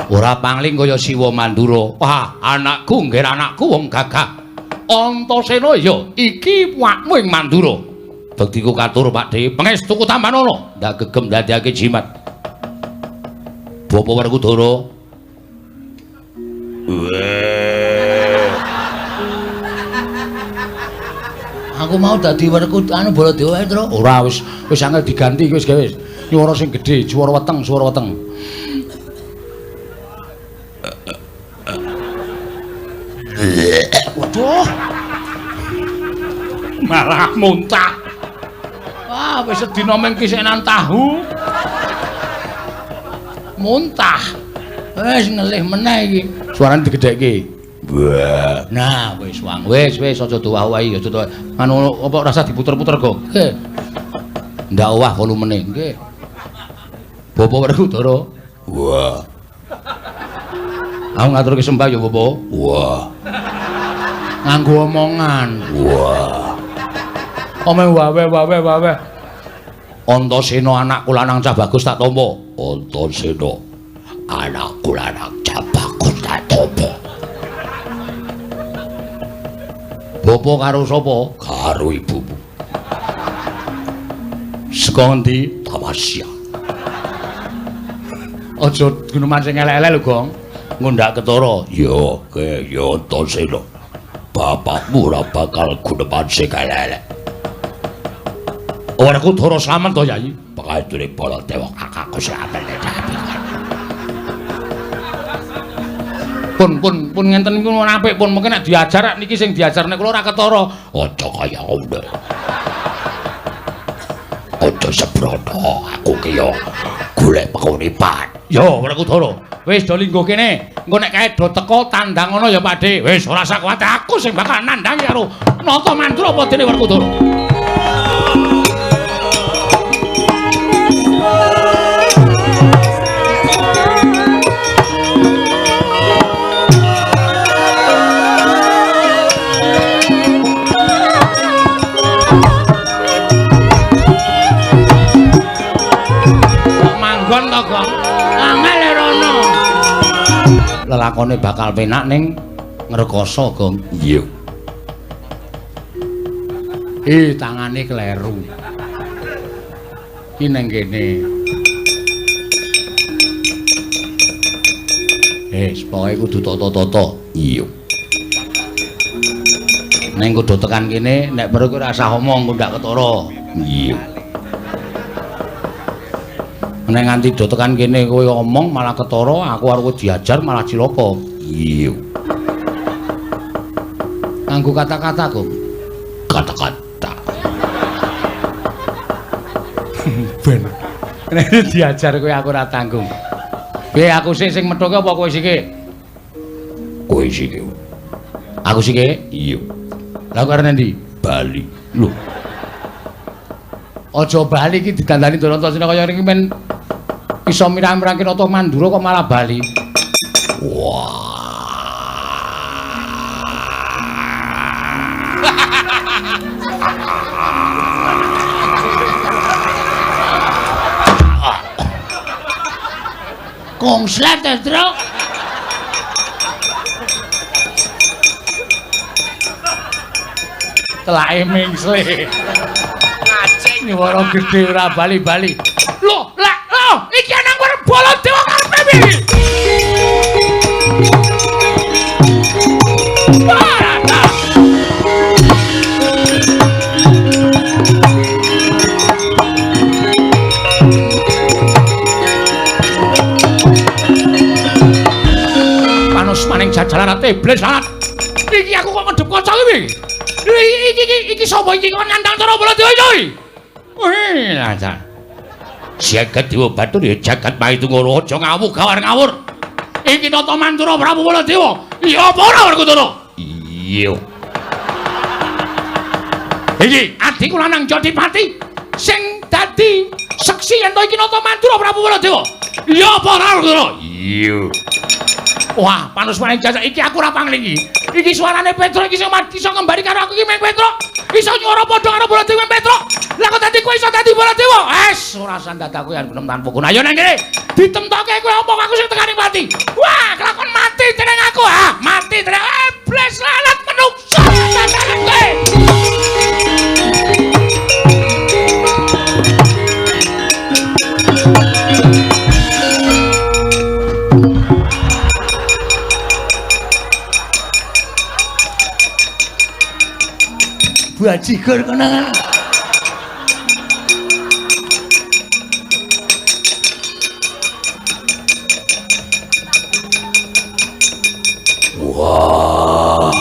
[SPEAKER 2] Ora pangling kaya Siwa Mandura. Wah, anakku nggih anakku wong gagah. Antasena ya iki wakmu ing Mandura. Bektiku katur Pakdhe, pangestuku tampanana. Ndak gegem ndadekake jimat. Bapak Werkudara.
[SPEAKER 6] Aku mau dadi Werkudara anu Baladewa ae, Truk.
[SPEAKER 1] Ora wis wis angel diganti wis gawe wis. Nyuwara sing gedhe, swara weteng, swara weteng. Waduh. Malah muntah. Wah, wis sedina mung kisenan tahu. Muntah.
[SPEAKER 6] Wis ngelih meneh iki.
[SPEAKER 1] Suarane digedhekke.
[SPEAKER 2] Wah.
[SPEAKER 1] Nah, wis wang. Wis wis aja dowah-owahi, aja dowah. Anu apa rasa diputer-puter kok.
[SPEAKER 6] Nggih.
[SPEAKER 1] Ndak owah volumene.
[SPEAKER 6] Nggih.
[SPEAKER 1] Bapak Werkudara.
[SPEAKER 2] Wah.
[SPEAKER 1] Aku ngaturke sembah ya, Bapak.
[SPEAKER 2] Wah.
[SPEAKER 1] Nganggo omongan.
[SPEAKER 2] Wah.
[SPEAKER 1] Omong wawe wawe wawe.
[SPEAKER 2] Antasena anakku lanang cah bagus tak tampa. Antasena anakku lanang cah bagus tak tampa.
[SPEAKER 1] Bapak karo sapa?
[SPEAKER 2] Karo ibumu.
[SPEAKER 1] Saka ngendi?
[SPEAKER 2] Tamasya.
[SPEAKER 1] Aja guneman sing elek-elek lho, Gong.
[SPEAKER 2] Ngundak ketara. Ya, ke ya Antasena. Bapakmu ora bakal guneman sing elek-elek.
[SPEAKER 1] Werkudara slamet to, Yai?
[SPEAKER 2] Pangasture Baladewa kakakku slamet.
[SPEAKER 1] Pun pun pun ngenten niku apik pun mungkin nek diajar niki sing diajar nek kula ora ketara.
[SPEAKER 2] Aja kaya ngono. Aja sembrono, aku ki yo golek penguripan.
[SPEAKER 1] Yo Werkudara, wis do lingguh kene. Engko nek kae do teko tandang ngono ya Pakdhe. Wis ora usah kuwatir, aku sing bakal nandhangi karo Nata Mandura apa dene Werkudara. to, Gong. Angel rono.
[SPEAKER 2] Lelakone bakal penak ning ngrekoso, Gong. Iya. Tangane kleru. Iki nang kene. Pokoke kudu tata-tata. Iya. Neng kudu tekan kene, nek perlu kowe ora usah omong, kok ndak ketara. Iya. Nek nganti do tekan kene kowe omong malah ketara, aku arep kowe diajar malah cilaka. Iya. Nganggo kata-kata, Gong. Kata-kata. Ben. Nek diajar kowe aku ora tanggung. Piye aku sik sing methuke apa kowe sike? Kowe sike. Aku sike? Iya. Lah kowe arep endi? Bali. Lho. Aja bali iki didandani Ndorantosena kaya ngene iki men iso mirang-mirangke Nata Mandura kok malah bali. Wah.
[SPEAKER 1] Kongslet, Truk.
[SPEAKER 4] Telake mingsle.
[SPEAKER 5] Ngacing
[SPEAKER 4] nyuwara gedhe ora bali-bali. Lho, lah, lho, iki ana Baladewa karepe piye? Barata. Panus maning jajalan ate iblis lalat. Iki aku kok ngedep kaca iki piye? Iki sapa iki kok nandang cara Baladewa iki? Wih, lancar.
[SPEAKER 2] Jagat Dewa Batur ya jagat Maitungara aja ngawuh gawar ngawur.
[SPEAKER 4] Iki Nata Mandura Prabu Baladewa. Iya apa ora Werkudara?
[SPEAKER 2] Iya.
[SPEAKER 4] Iki adikku lanang Jodipati sing dadi seksi yen to iki Nata Mandura Prabu Baladewa. Iya apa ora Werkudara?
[SPEAKER 2] Iya.
[SPEAKER 4] Wah, panus maning jajak iki aku ora panglingi. Iki suarane Petruk iki sing iso ngembari karo aku iki meng Petruk. Iso nyuwara padha karo Baladewa meng Petruk. Lah kok dadi kowe iso dadi Baladewa? Es, ora sandadaku yen gunem tanpa guna. Ayo nang kene. Ditemtoke kowe omong aku sing tekani mati. Wah, kelakon mati teneng aku ha. Mati teneng. Iblis lalat menungso dadakan kowe.
[SPEAKER 6] Bajigur konangan.
[SPEAKER 2] Wah.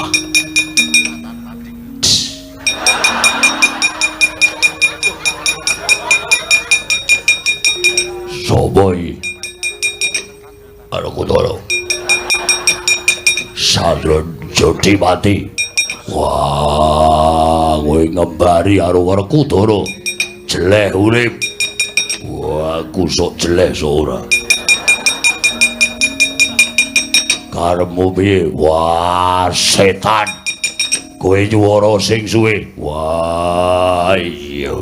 [SPEAKER 2] Sopo iki? Werkudara. Sadron Jodipati. Wah, kowe ngembari karo Werkudara. Jeleh urip. Wah, aku sok jeleh sok ora. Karepmu piye? Wah, setan. Kowe nyuwara sing suwe. Wah, iya.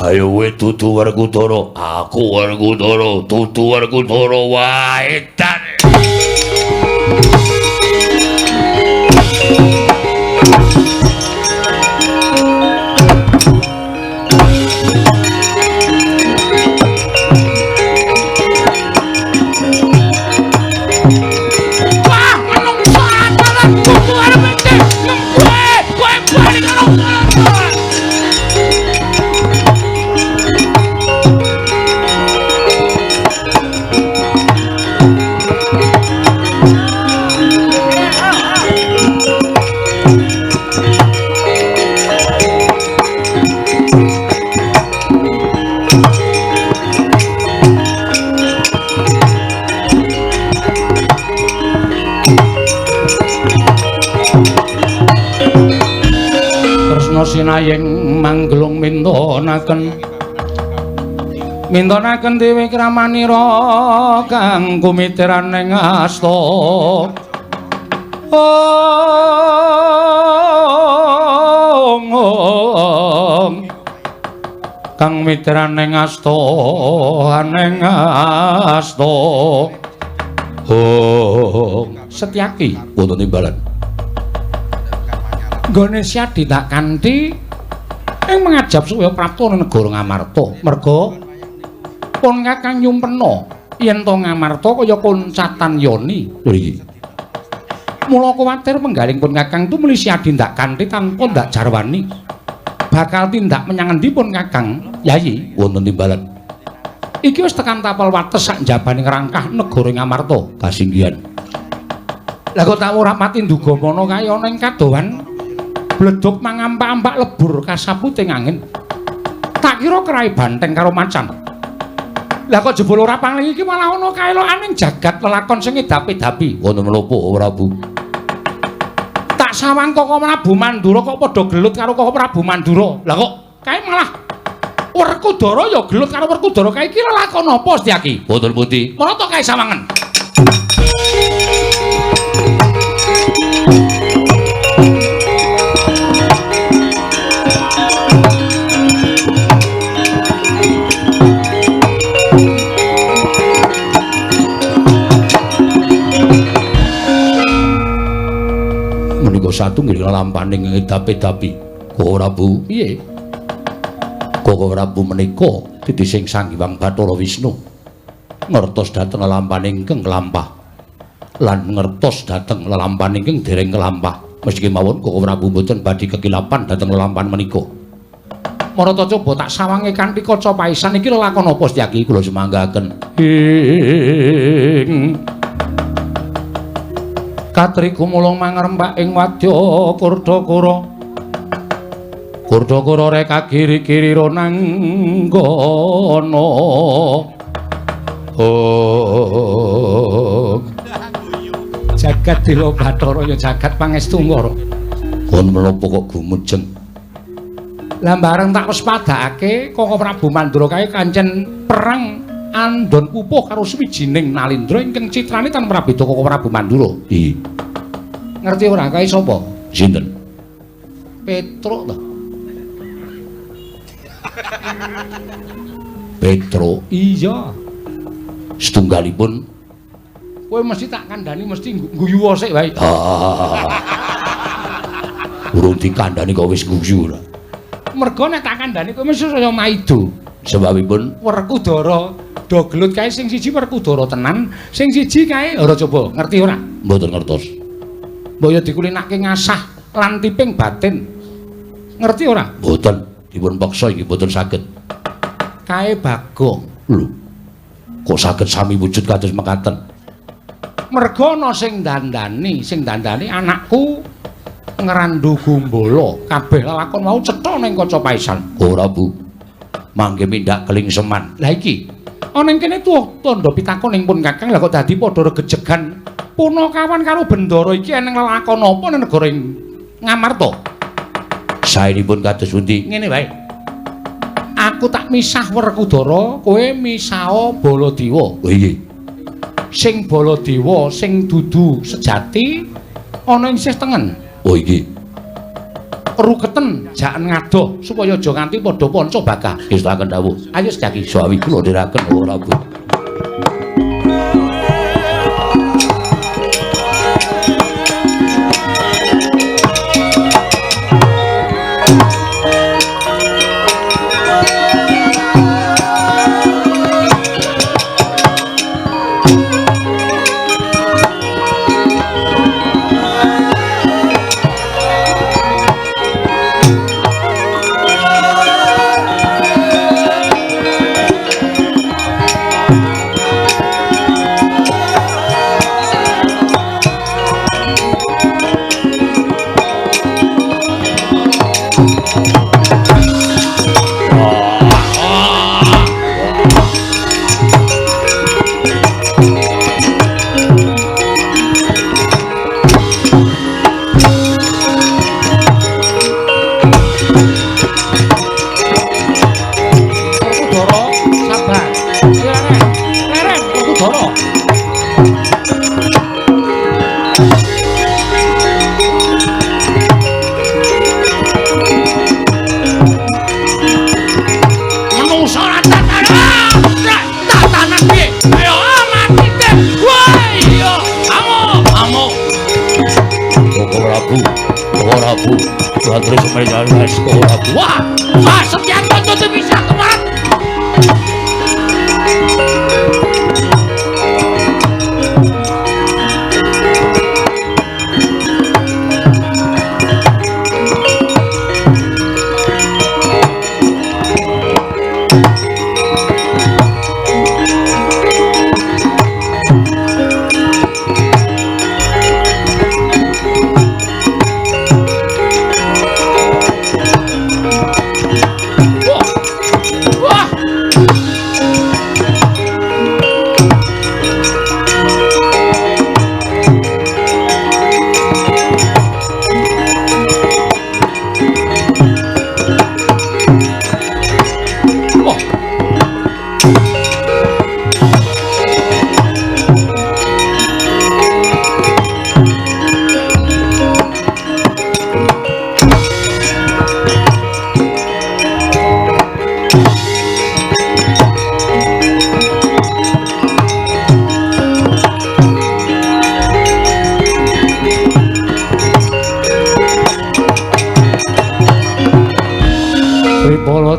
[SPEAKER 2] Ayo kowe dudu Werkudara. Aku Werkudara, dudu Werkudara. Wah, edan.
[SPEAKER 4] Wah, menungso antaran kuku arep endi? Kowe, kowe bali karo Baladewa.
[SPEAKER 1] Kresna sinayeng manggelung mintonaken mintonaken dewi kramanira kang kumitiran ing asta. Ong ong.
[SPEAKER 2] Kang mitraning asta aneng asta. Oh, Setyaki wonten timbalan. Nggone Siadi tak kanthi ing mangajab supaya prapta negara Ngamarta. Merga pun Kakang nyumpena yen to Ngamarta kaya koncatan yoni. Lho iki. Mula kuwatir penggaling pun Kakang tumuli Siadi ndak kanthi tanpa ndak jarwani. Bakal tindak menyang endi pun Kakang? Yayi wonten timbalan. Iki wis tekan tapel wates sak njabane ngrangkah negara Ngamarta kasinggihan. Lah kok tak ora pati nduga mono kae ana ing kadohan bledhog mangampak-ampak lebur kasaputing angin. Tak kira kerai banteng karo macan. Lah kok jebul ora pangling iki malah ana kaelokaning jagat lelakon sing edapi-dapi. Wonten menapa Prabu? Tak sawang Koko Prabu Mandura kok padha gelut karo Koko Prabu Mandura. Lah kok kae malah Werkudara ya gelut karo Werkudara kae iki lelakon apa Setyaki? Wonten pundi? Marata kae sawangen. Menika satunggiling lelampaning edapi-dapi. Koko Prabu, piye? Koko Prabu menika titising Sang Hyang Bathara Wisnu ngertos dhateng lelampaning ingkang kelampah lan ngertos dhateng lelampaning ingkang dereng kelampah. Meski mawon Koko Prabu mboten badhe kekilapan dhateng lelampahan menika. Marata coba tak sawange kanthi kaca paisan iki lelakon apa Setyaki? Kula sumanggaken. Ing Katri gumulung mangrempak ing wadya Kurdakara. Kurdakara reka kiri-kiri ronanggana. Oh. Jagat Dila Bathara ya jagat pangestu ngara. Kon menapa kok gumujeng? Lah bareng tak wespadakake Koko Prabu Mandura kae kancen perang andon pupuh karo suwijining Nalindra ingkang citrane tan prabeda Koko Prabu Mandura. Iya. Ngerti ora kae sapa? Sinten? Petruk to. Petruk? Iya. Setunggalipun kowe mesti tak kandhani mesti guyu sik wae. Urung dikandhani kok wis guyu ora. Mergo nek tak kandhani kowe mesti saya maido. Sebabipun Werkudara do gelut kae sing siji Werkudara tenan, sing siji kae ora coba ngerti ora? Mboten ngertos. Mbok ya dikulinake ngasah lan tiping batin. Ngerti ora? Mboten, dipun peksa iki mboten saged. Kae Bagong. Lho. Kok saged sami wujud kados mekaten? Merga ana sing dandani anakku Ngrandu Gumbala. Kabeh lelakon mau cetha ning kaca paisan. Ora, Bu. Mangke mindak kelingseman. Lah iki ana ing kene tuwa tandha pitakon ing pun Kakang, lah kok dadi padha regejegan punakawan karo Bendara iki eneng lelakon apa ning negara Ngamarta? Saenipun kados pundi? Ngene wae. Aku tak misah Werkudara, kowe misah Baladewa. Oh iya. Sing Baladewa sing dudu sejati ana ing sisih tengen. Oh iki. Ruketen jaken ngadoh supaya aja nganti padha panca bakah. Ngestakaken dawuh. Ayo Setyaki sawi kula ndherekaken ora Bu. Prabu. Koko Prabu. Latri semenyane Koko Prabu.
[SPEAKER 1] Wah, wah Setyaki aja bisa kemarin.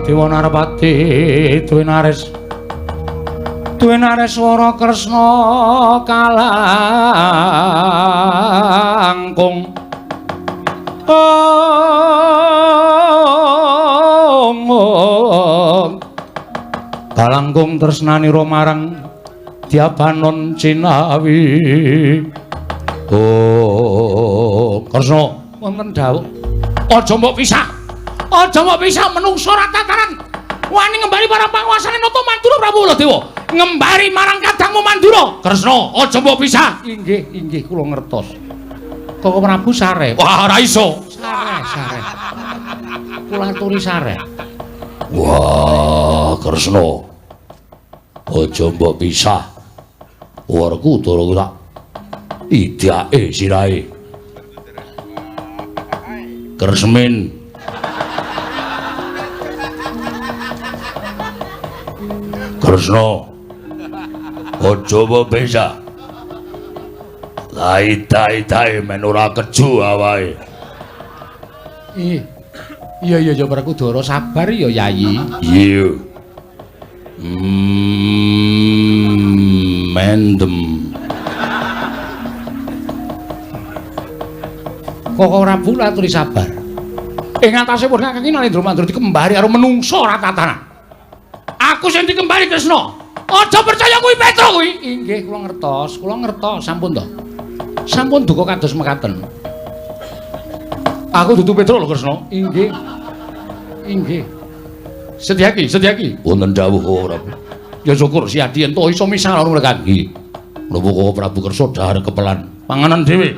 [SPEAKER 1] Dewa Narpati Dwinares Dwinares swara Kresna kalangkung ong kalangkung tresnanira marang Dyabanon Cinawi.
[SPEAKER 2] Oh Kresna
[SPEAKER 1] wonten dawuh aja mbok pisah. Aja mbok pisah menungso ora tataran. Wani ngembari para panguasane Nata Mandura Prabu Baladewa. Ngembari marang kadangmu Mandura.
[SPEAKER 2] Kresna, aja mbok pisah.
[SPEAKER 1] Inggih, inggih kula ngertos. Koko Prabu sare.
[SPEAKER 2] Wah, ora iso.
[SPEAKER 1] Sare, sare. Kula aturi sare.
[SPEAKER 2] Wah, Kresna. Aja mbok pisah. Werkudara tak idake sirahe. Kresmin. Kresna aja mbok pisah. Lai-tai-tai men ora keju awake.
[SPEAKER 1] Iya. Iya iya ya Werkudara sabar ya Yayi.
[SPEAKER 2] Iya. Mendem.
[SPEAKER 1] Koko Prabu laturi sabar. Ing atase pun kakang Nalendra Mandura dikembari karo menungso ora tatanan. Aku sing dikembari Kresna. Aja percaya kuwi Petro kuwi. Inggih kula ngertos, kula ngertos sampun to. Sampun duka kados mekaten. Aku dudu Petro lho Kresna. Inggih. Inggih. Setyaki, Setyaki.
[SPEAKER 2] Wonten dawuh Prabu.
[SPEAKER 1] Ya syukur si Adi ento iso misah karo mereka.
[SPEAKER 2] Nggih. Menapa Koko Prabu kersa dhahar kepelan panganan dhewe.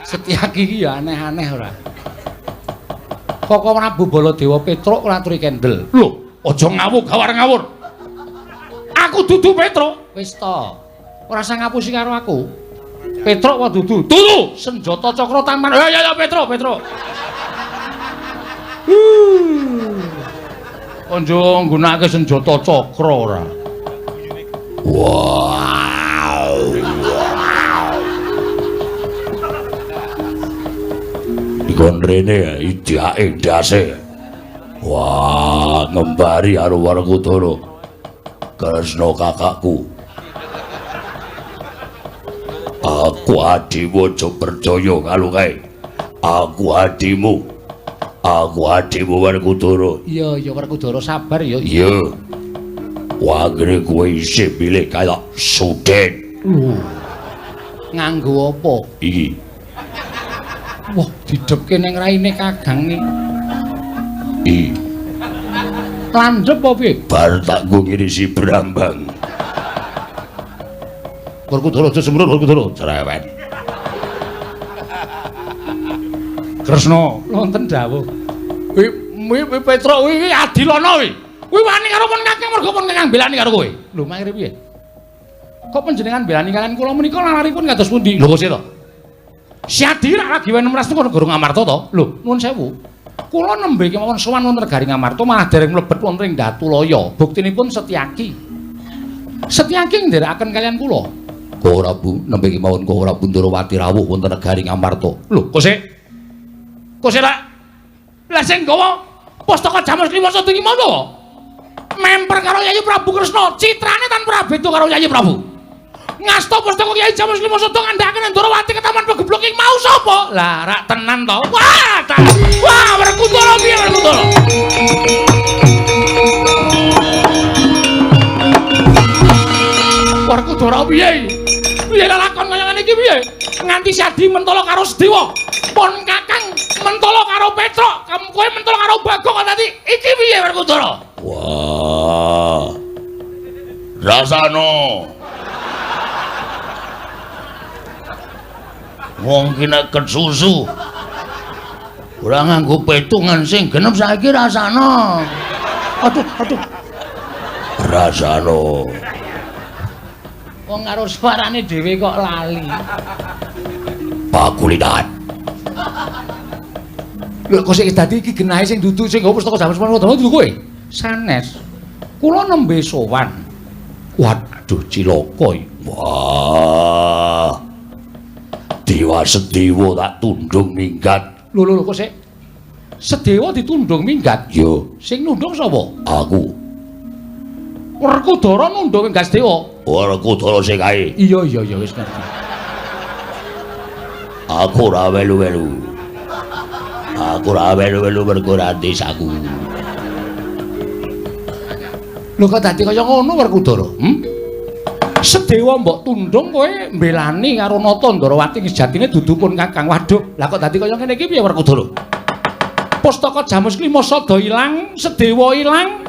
[SPEAKER 1] Setyaki iki ya aneh-aneh ora. Koko Prabu Baladewa Petruk laturi kendel.
[SPEAKER 2] Lho, aja ngawur gawar ngawur.
[SPEAKER 1] Aku dudu Petruk. Wis to. Ora usah ngapusi karo aku. Petruk apa dudu? Dudu. Senjata cakra taman. Ya ya ya Petruk, Petruk. Aja nggunakake senjata cakra ora.
[SPEAKER 2] Wow. Wow. Dikon rene idake ndase. Wah, ngembari karo Werkudara. Kresna kakakku. Aku adimu aja percaya karo kae. Aku adimu. Aku adimu Werkudara.
[SPEAKER 1] Iya, iya Werkudara sabar ya.
[SPEAKER 2] Iya. Wagre kowe isih milih kaya Suden.
[SPEAKER 1] Lho. Nganggo apa?
[SPEAKER 2] Iki.
[SPEAKER 1] Wah, didhepke ning raine Kakang iki.
[SPEAKER 2] Iki.
[SPEAKER 1] Landhep apa piye?
[SPEAKER 2] Bar tak nggo ngirisi brambang. Werkudara aja semrut Werkudara cerewet.
[SPEAKER 1] Kresna, wonten dawuh. Kuwi kuwi Petruk kuwi adilana kuwi. Kuwi wani karo pun Kakang mergo pun Kakang belani karo kowe. Lho, mangire piye? Kok panjenengan belani kalian kula menika lalaripun kados pundi? Lho kok sih to? Si Adi rak lagi wene mras teko negara Ngamarta to? Lho, nuwun sewu. Kula nembe kemawon sowan wonten negari Ngamarta malah dereng mlebet wonten ing Datulaya. Buktinipun Setyaki. Setyaki nderekaken kalian kula.
[SPEAKER 2] Koko Prabu nembe kemawon Koko Prabu Ndorowati rawuh wonten negari Ngamarta.
[SPEAKER 1] Lho, kok sik? Kok sik lah? Lah sing gawa pustaka Jamus Klima Sada iki mau memper karo Yayi Prabu Kresna, citrane tanpa beda karo Yayi Prabu. Ngasta pustaka Kyai Jamus Klima Sada ngandhakake Ndorowati ketaman pegeblok iki mau sapa? Lah rak tenan to. Wah, ta. Wah, Werkudara piye Werkudara? Werkudara piye? Piye lakon kaya ngene iki piye? Nganti Sadi mentolo karo Sedewa. Pon Kakang mentolo karo Petruk, kowe mentolo karo Bagong kok dadi iki piye Werkudara?
[SPEAKER 2] Wah. Rasano. Wong ki nek kesusu ora nganggo petungan sing genep saiki rasano.
[SPEAKER 1] Aduh, aduh.
[SPEAKER 2] Rasano.
[SPEAKER 1] Wong karo suarane dhewe kok lali.
[SPEAKER 2] Pakulitan.
[SPEAKER 1] Lho kok sik dadi iki genahe sing dudu sing nggawa pustaka Jamus Klima Sada dudu kowe? Sanes. Kula nembe sowan.
[SPEAKER 2] Waduh cilaka iki. Wah. Dewa Sedewa tak tundung minggat.
[SPEAKER 1] Lho lho lho kok sik. Sedewa ditundung minggat?
[SPEAKER 2] Yo.
[SPEAKER 1] Sing nundung sapa?
[SPEAKER 2] Aku.
[SPEAKER 1] Werkudara nundung minggat Sedewa.
[SPEAKER 2] Werkudara sing kae.
[SPEAKER 1] Iya iya iya wis ngerti.
[SPEAKER 2] Aku ora welu-welu. Aku ora welu-welu mergo ora desaku.
[SPEAKER 1] Lho kok dadi kaya ngono Werkudara? Sedewa mbok tundung kowe mbelani karo Nata Ndorowati sejatine dudu pun Kakang. Waduh, lah kok dadi kaya ngene iki piye Werkudara? Pustaka Jamus Klima Sada ilang, Sedewa ilang.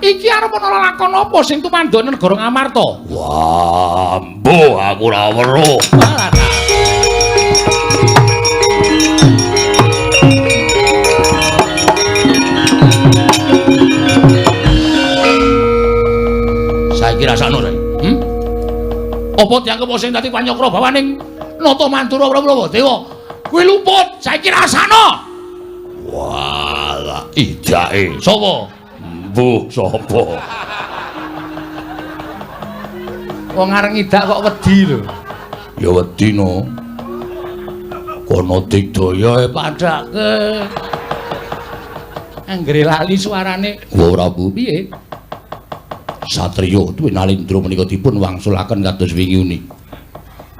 [SPEAKER 1] Iki arep ana lakon apa sing tumandhane negara Ngamarta?
[SPEAKER 2] Wah, mbuh aku ora weruh. Saiki rasakno saiki.
[SPEAKER 1] Apa dianggep sing dadi panyokra bawaning Nata Mandura Prabu Dewa? Kuwi luput, saiki rasano.
[SPEAKER 2] Walah, idake.
[SPEAKER 1] Sapa?
[SPEAKER 2] Mbuh sapa?
[SPEAKER 1] Wong areng ngidak kok wedi lho.
[SPEAKER 2] Ya wedi no. Kono digdaya
[SPEAKER 1] padake. Anggere lali suarane.
[SPEAKER 2] Ora Bu,
[SPEAKER 1] piye?
[SPEAKER 2] Satriya Dwi Nalindra menika dipun wangsulaken kados wingi uni.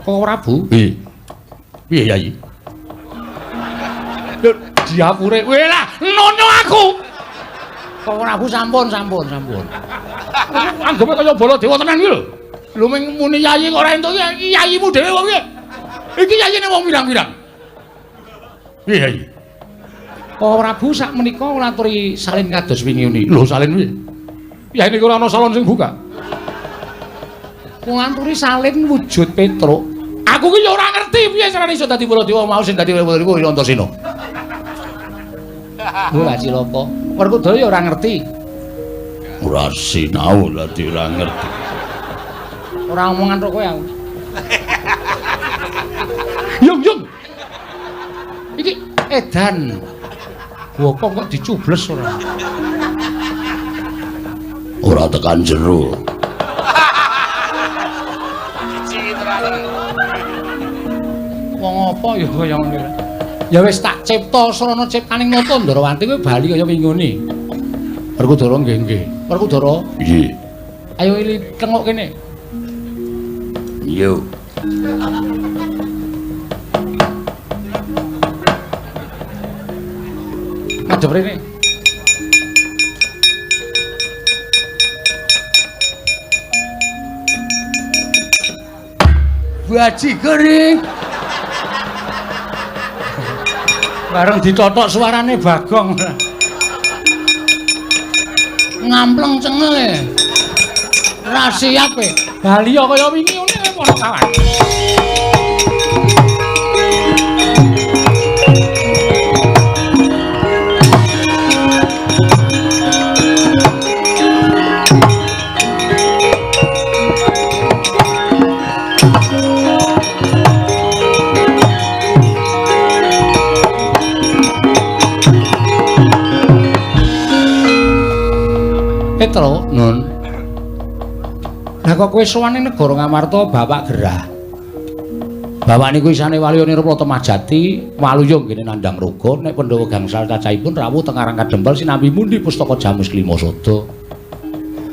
[SPEAKER 1] Kok ora Bu?
[SPEAKER 2] Piye? Piye Yayi?
[SPEAKER 1] Lho diapure kowe lah nonyo aku. Kok ora Bu sampun sampun sampun. Anggepe kaya Baladewa tenan iki lho. Lho ming muni Yayi kok ora entuk iki yayimu dhewe wong piye? Iki yayine wong pirang-pirang.
[SPEAKER 2] Piye Yayi?
[SPEAKER 1] Kok ora Bu sak menika ngaturi salin kados wingi uni.
[SPEAKER 2] Lho salin piye?
[SPEAKER 1] Ya ini ora ana salon sing buka. Kula anturi salin wujud Petruk. Aku ki ya ora ngerti piye carane iso dadi Baladewa mau sing dadi Baladewa kuwi Antasena. Lho lah cilaka. Werkudara ya ora ngerti.
[SPEAKER 2] Ora sinau dadi ora ngerti.
[SPEAKER 1] Ora omongan karo kowe aku. Yung yung. Iki edan. Gua kok dicubles ora.
[SPEAKER 2] Ora tekan jero.
[SPEAKER 1] Wong apa ya kaya ngene. Ya wis tak cipta srana ciptaning Nata Ndorowati kowe bali kaya wingune. Werkudara nggih nggih. Werkudara?
[SPEAKER 2] Nggih.
[SPEAKER 1] Ayo ili tengok kene.
[SPEAKER 2] Yo.
[SPEAKER 1] Madhep rene. Baji kering. Bareng ditotok suarane Bagong. Ngampleng cengel. Ra siap e. Bali kaya wingi ngene para kawan. Petro, Nun. Lah kok kowe sowan ning negara Ngamarta bapak gerah. Bapak niku isane Waluya Nirpala Temajati, Waluya nggene nandhang raga, nek Pandhawa gangsal cacahipun rawuh teng Karang Kadempel sinambi mundi pustaka Jamus Klima Sada.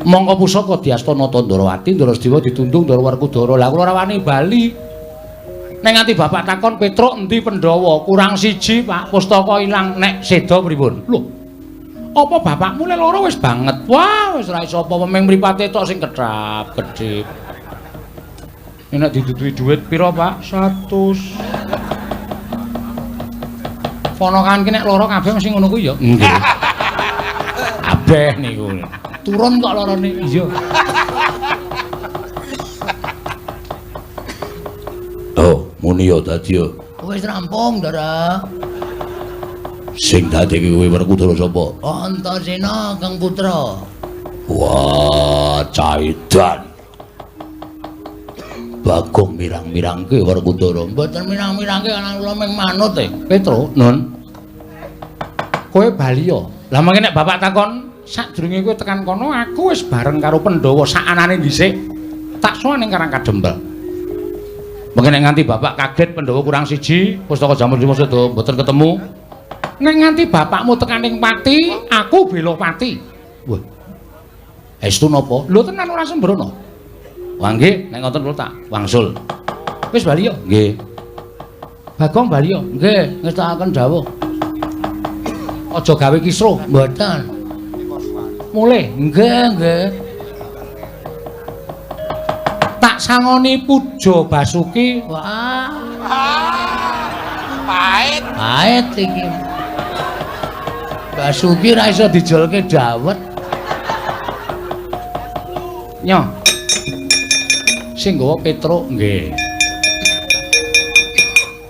[SPEAKER 1] Mongko pusaka diasta Nata Ndarawati, Ndarasdewa ditundung Ndara Werkudara. Lah kula ora wani bali. Nek nganti bapak takon Petruk endi Pandhawa, kurang siji Pak, pustaka ilang nek seda pripun? Lho. Apa bapakmu le lara wis banget? Wah, wis ora iso apa-apa ming mripate tok sing kethap kedhip. Nek diduduhi dhuwit pira, Pak? 100. Ponakan ki nek lara kabeh mesti ngono kuwi ya. Nggih. Kabeh niku. Turun kok larane. Iya.
[SPEAKER 2] Oh, muni ya dadi ya.
[SPEAKER 6] Wis rampung, Ndara.
[SPEAKER 2] Sing dadi kowe Werkudara sapa?
[SPEAKER 6] Antasena Kang Putra.
[SPEAKER 2] Wah, caidan. Bagong mirang-mirangke Werkudara.
[SPEAKER 6] Mboten mirang-mirangke ana kula mung manut e.
[SPEAKER 1] Petro, Nun. Kowe bali ya. Lah mangke nek bapak takon sadurunge kowe tekan kono aku wis bareng karo Pandhawa sakanane dhisik. Tak sowan ning Karang Kadempel. Mangke nek nganti bapak kaget Pandhawa kurang siji, pustaka Jamus Lima Sada mboten ketemu. Nek nganti bapakmu tekan ning pati, aku bela pati.
[SPEAKER 2] Wah. Estu napa?
[SPEAKER 1] Lho tenan ora sembrono.
[SPEAKER 2] Wah nggih, nek ngoten kula tak wangsul.
[SPEAKER 1] Wis bali yo.
[SPEAKER 2] Nggih.
[SPEAKER 1] Bagong bali yo.
[SPEAKER 6] Nggih, ngestakaken dawuh.
[SPEAKER 1] Aja gawe kisruh.
[SPEAKER 6] Mboten.
[SPEAKER 1] Mulih.
[SPEAKER 6] Nggih, nggih.
[SPEAKER 1] Tak sangoni Puja Basuki.
[SPEAKER 6] Wah.
[SPEAKER 5] Pahit.
[SPEAKER 6] Pahit iki. Basuki ra iso dijolke dawet.
[SPEAKER 1] Nyo. Sing nggawa Petruk nggih.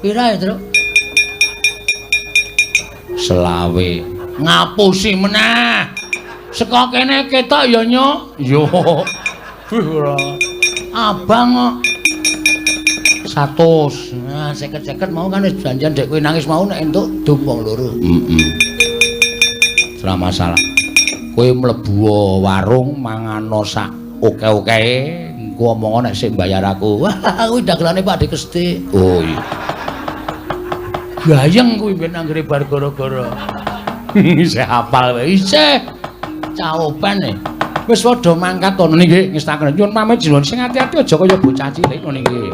[SPEAKER 6] Pira ya, Truk?
[SPEAKER 2] Selawe.
[SPEAKER 6] Ngapusi meneh. Saka kene ketok ya, Nyo.
[SPEAKER 1] Yo. Buh ora.
[SPEAKER 6] Abang kok
[SPEAKER 1] 100.
[SPEAKER 6] Nah, 50-50 mau kan wis janjian dek kowe nangis mau nek entuk dum wong loro.
[SPEAKER 2] Heeh. Ora masalah. Kowe mlebu warung mangano sak oke-okehe, engko omong nek sik mbayar aku.
[SPEAKER 6] Wah, kuwi dagelane Pak Dikesti.
[SPEAKER 2] Oh iya.
[SPEAKER 6] Gayeng kuwi ben anggere bar gara-gara.
[SPEAKER 1] Isih hafal wae.
[SPEAKER 6] Isih. Caopan e.
[SPEAKER 1] Wis padha mangkat to nggih ngestaken. Nyuwun pamit jenengan sing ati-ati aja kaya bocah cilik ngono nggih.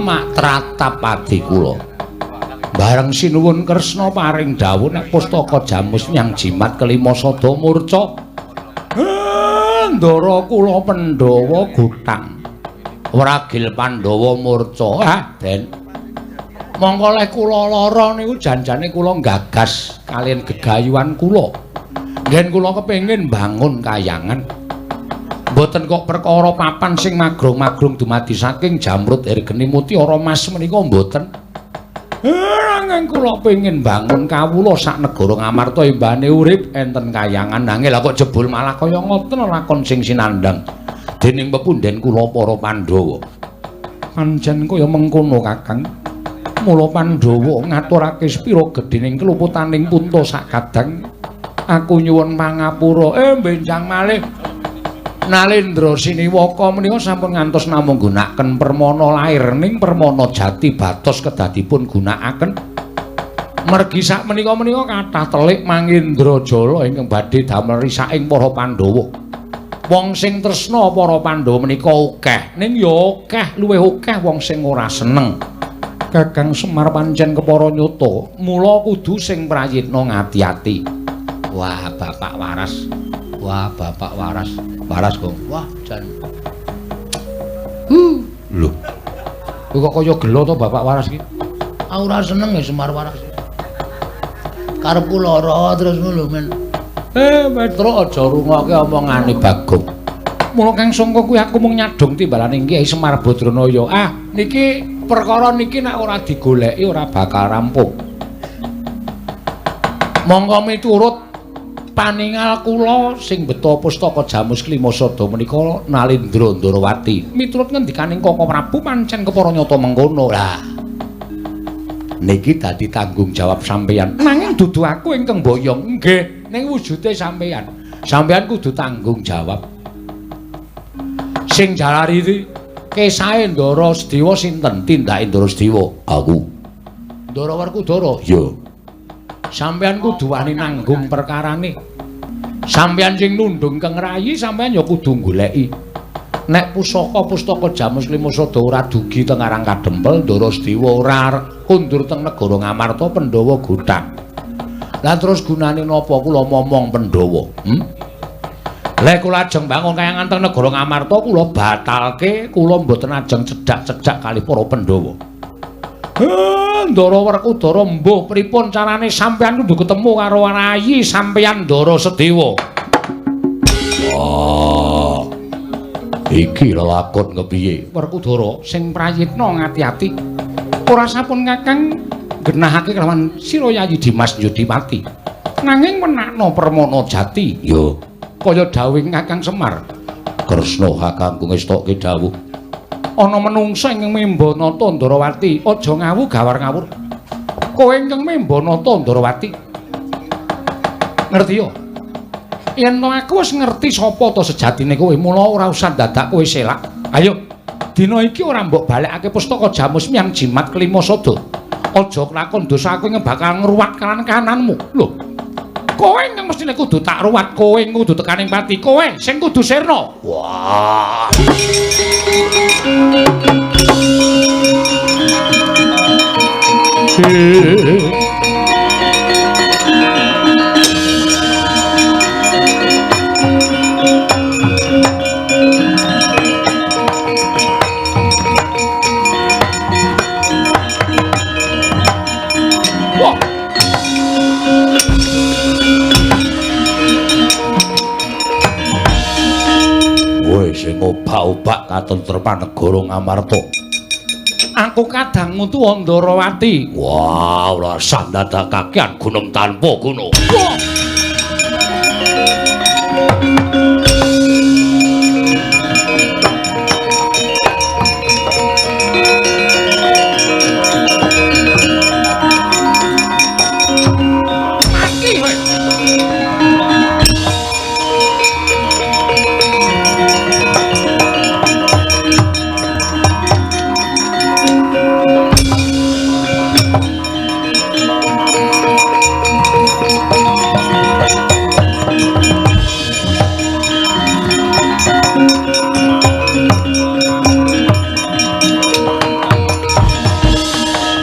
[SPEAKER 2] Mak tratap ati kula. Bareng sinuwun Kresna paring dawuh nek pustaka Jamus nyang jimat kelima sada murca. Ndara kula Pandhawa gutang. Wragil Pandhawa murca. Ah, Den.
[SPEAKER 1] Mongko leh kula lara niku janjane kula gagas kaliyan gegayuhan kula. Ngen kula kepengin bangun kayangan. Mboten kok perkara papan sing magrong-magrong dumadi saking jamrut ergeni mutiara mas menika mboten. Nanging kula pengin bangun kawula sak negara Ngamarta embane urip enten kayangan. Nanging lha kok jebul malah kaya ngoten lakon sing sinandhang dening pepundhen kula para Pandhawa. Pancen kaya mengkono Kakang. Mula Pandhawa ngaturake sepira gedhening keluputaning punta sakadang. Aku nyuwun pangapura. Benjang malih. Nalendra Siniwaka menika sampun ngantos namung gunakaken permana lair ning permana jati batos kedadipun gunakaken. Mergi sak menika-menika kathah telik Mangendra Jala ingkang badhe damel risaking para Pandhawa. Wong sing tresna para Pandhawa menika akeh, ning ya akeh luwih akeh wong sing ora seneng. Kakang Semar pancen kepara nyata, mula kudu sing prayitna ngati-ati. Wah, bapak waras. Wah, bapak waras. Waras, Gong.
[SPEAKER 6] Wah, jan.
[SPEAKER 2] Lho.
[SPEAKER 1] Kowe kok kaya gelo to bapak waras iki?
[SPEAKER 6] Aku ora seneng ya Semar waras. Karepku lara terus ngono lho, men.
[SPEAKER 1] Petro aja rungokke omongane Bagong. Mula Kang Sangka kuwi aku mung nyadong timbalane Kyai Semar Badranaya. Ah, niki perkara niki nek ora digoleki ora bakal rampung. Monggo miturut paningal kula sing beto pustaka Jamus Klima Sada menika Nalendra Ndarawati. Miturut ngendikaning Kaka Prabu pancen kepara nyata mengkono. Lah niki dadi tanggung jawab sampeyan. Nanging dudu aku ingkang boyong. Nggih, ning wujude sampeyan.
[SPEAKER 2] Sampeyan kudu tanggung jawab. Sing jalari iki kesahe Ndara Sedewa sinten? Tindake Ndara Sedewa. Aku. Ndara Werkudara? Ya. Sampeyan kudu wani nanggung perkarane. Sampeyan sing nundung keng rayi, sampeyan ya kudu goleki. Nek pusaka pustaka Jamus Klimasada ora dugi teng Karang Kadempel, Ndara Sedewa ora kundur teng negara Ngamarta, Pandhawa gothang. Lah terus gunane napa kula momong Pandhawa? Lek kula ajeng bangun kayangan teng negara Ngamarta, kula batalke, kula mboten ajeng cedhak-cedhak kalih para Pandhawa. Ndara Werkudara mbuh pripun carane sampeyan kudu ketemu karo rayi sampeyan Ndara Sedewa. Wah. Iki lelakon kepiye? Werkudara sing prayitna ngati-ati. Ora sampun Kakang genahake kelawan sira Yayi Dimas Yudipati. Nanging menakno Permana Jati. Ya, kaya dawuh Kakang Semar. Kresna Kakangku ngestokke dawuh. Ana menungsa ingkang memba nata Ndarawati, aja ngawu gawar ngawur. Kowe ingkang memba nata Ndarawati. Ngerti ya? Yen to aku wis ngerti sapa to sejatine kowe, mula ora usah dadak kowe selak. Ayo, dina iki ora mbok balekake pustaka Jamus Miang Jimat Klimasada. Aja kelakon dosa aku bakal ngruwat kanan-kananmu. Lho. Kowe ingkang mestine kudu tak ruwat, kowe kudu tekaning pati, kowe sing kudu sirna. Wah. Sing obak-obak katentreman negara Ngamarta. Aku kadang ngutu Ndarawati. Wah, ora sah dadak kakean gunung tanpa guna. Wah. Mati kowe.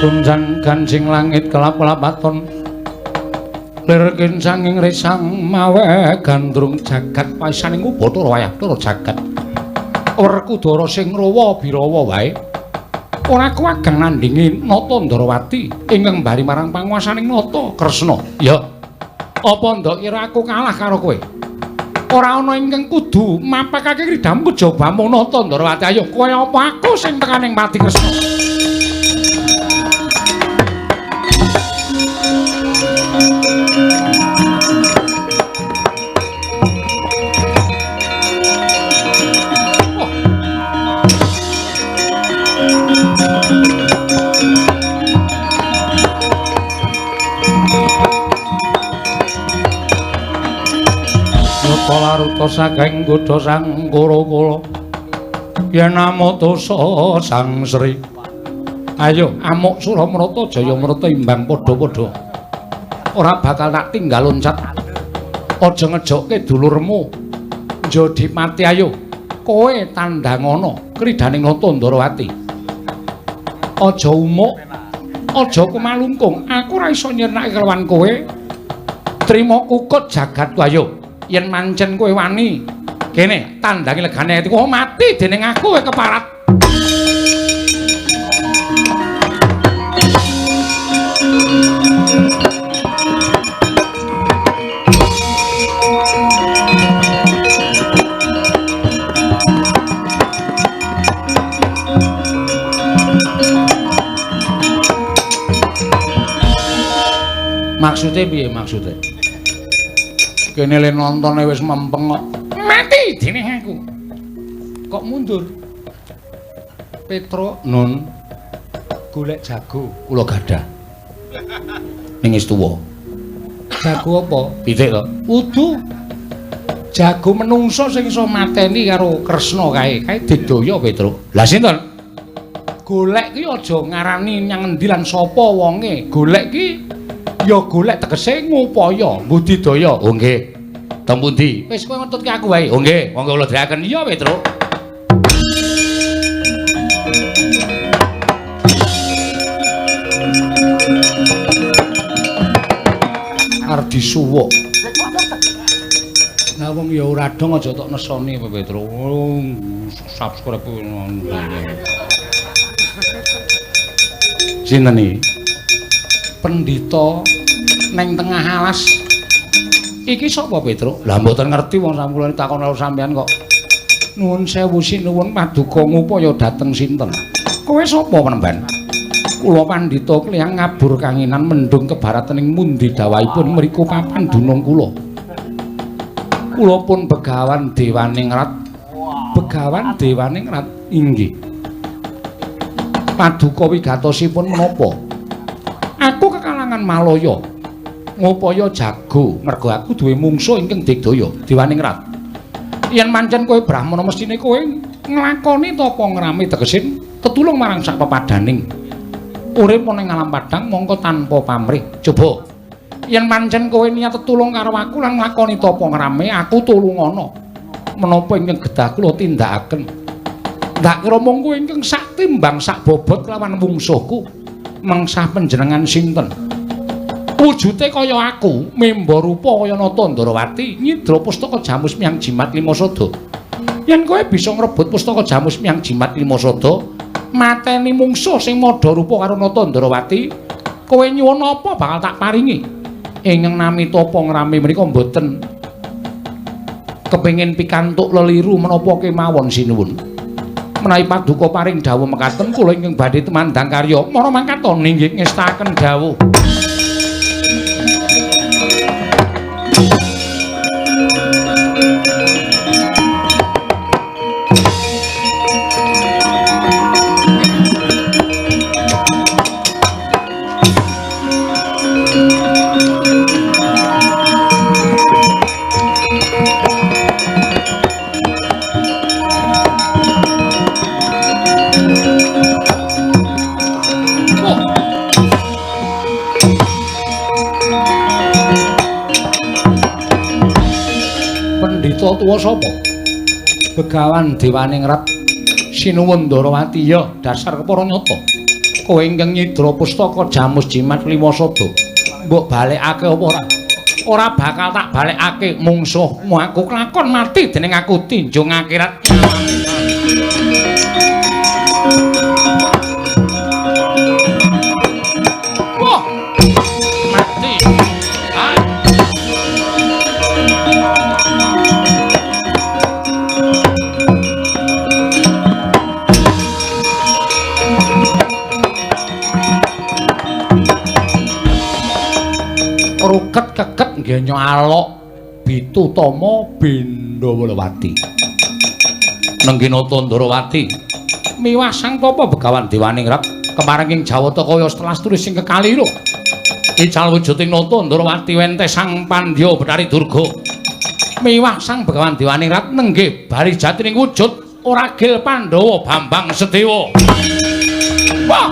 [SPEAKER 2] Gunjang ganjing langit kelap-kelapaton lir kincanging resang mawe gandrung jagat paisaning ubathara wayah bathara jagat. Werkudara sing ngrawa birawa wae ora kuwagang nandhingi Nata Ndarawati ingkang bari marang panguwasaning Nata Kresna. Ya, apa ndok kira aku kalah karo kowe? Ora ana ingkang kudu mapakake kridhamu kejabamu Nata Ndarawati. Ayo kowe apa aku sing tekaning pati Kresna? Laruta saking godha sang Kura-kura yen amutusa sang Sri. Ayo amuk Suramrata Jayamrata imbang padha-padha. Ora bakal tak tinggal loncat. Aja ngejokke dulurmu. Njodipati ayo. Kowe tandangana kridhaning Nata Ndarawati. Aja umuk, aja kumalungkung. Aku ora iso nyirnake kelawan kowe. Trima kukut jagatku ayo. Yen mancen kowe wani kene tandangi legane atiku mati dening aku kowe keparat. Maksude piye maksude? Kene le nontone wis mempeng kok. Mati dening aku. Kok mundur? Petro nun golek jago kula gadah. Ning wis tuwa. Jago apa? Pitik to. Udu.
[SPEAKER 1] Jago menungso sing iso mateni karo Kresna kae. Kae digdaya Petruk. Lah sinten? Golek ki aja ngarani nyang endi lan sapa wonge. Golek ki ya golek tegese ngupaya, budidaya.
[SPEAKER 2] Oh nggih. Teng pundi?
[SPEAKER 1] Wis kowe ngetutke aku wae.
[SPEAKER 2] Oh nggih, monggo kula dherekaken. Iya Petruk.
[SPEAKER 1] Arep disuwuk. Lah wong ya ora dong aja tok nesoni Petruk. Subscribe.
[SPEAKER 2] Sinten iki?
[SPEAKER 1] Pendhita neng tengah alas. Iki sapa Petruk?
[SPEAKER 2] Lah mboten ngerti wong sampeyan takon karo sampeyan kok.
[SPEAKER 1] Nuwun sewu sinuwun paduka ngupaya dhateng sinten? Kowe sapa penemban? Kula pandhita kliyang ngabur kanginan mendung kebaratening mundi dawahipun mriku papan dunung kula. Kula pun Begawan Dewaningrat. Begawan Dewaningrat inggih. Paduka wigatosipun menapa? Aku kekalangan Malaya. Ngupaya jago mergo aku duwe mungsuh ingkang digdaya Dewaningrat. Yen pancen kowe brahmana mestine kowe nglakoni tapa ngrame tegese tetulung marang sak pepadaning. Urip ning alam padang mongko tanpa pamrih. Coba yen pancen kowe niat tetulung karo aku lan nglakoni tapa ngrame, aku tulungana. Menapa ingkang gedah kula tindakaken. Ndak kira mung kowe ingkang sak timbang sak bobot kelawan mungsuhku. Mengsah panjenengan sinten? Wujute kaya aku, memba rupa kaya Nata Ndarawati, nyidra pustaka Jamus Miang Jimat Lima Sada. Yen kowe bisa ngrebut pustaka Jamus Miang Jimat Lima Sada, mateni mungsuh sing madha rupa karo Nata Ndarawati, kowe nyuwun apa bakal tak paringi. Ingkang nami tapa ngrame menika mboten kepengin pikantuk leliru menapa kemawon sinuwun. Menawi paduka paring dawuh mekaten kula ingkang badhe tumandang karya mara mangkat ninggih ngestaken dawuh. Tuwa sapa? Begawan Dewaningrat Sinuwun Ndarawati. Ya, dasar kepara nyata. Kowe ingkang nyidra pustaka Jamus Jimat Lima Sada. Mbok balekake apa ora? Ora bakal tak balekake mungsuhmu. Aku kelakon mati dening aku tinjung akhirat. Wah, mati. Ruket keket ngenyo alok Bitutama Bendawalawati.
[SPEAKER 2] Nenggi Nata Ndarawati
[SPEAKER 1] miwah sang tapa Begawan Dewaningrat kemareng ing Jawata kaya setelah tulis sing kekaliro.
[SPEAKER 2] Ical wujuding Nata Ndarawati wente sang Pandya Bathari Durga.
[SPEAKER 1] Miwah sang Begawan Dewaningrat nenggih bari jatining wujud Oragil Pandhawa Bambang Sedewa. Wah!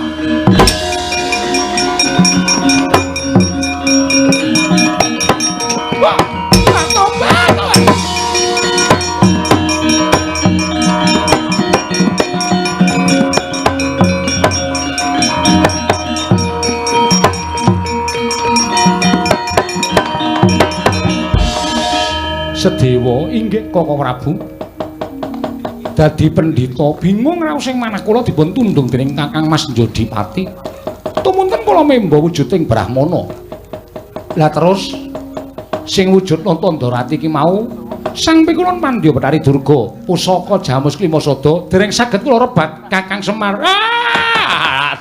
[SPEAKER 1] Sedewa inggih Koko Prabu dadi pendhita bingung raos ing manah kula dipun tundung dening Kakang Mas Njodipati. Tumunten kula memba wujuding brahmana. Lah terus sing wujud Nata Ndarawati ki mau Sang Pikulun Pandya Bathari Durga pusaka Jamus Klima Sada dereng saged kula rebat Kakang Semar. Ah!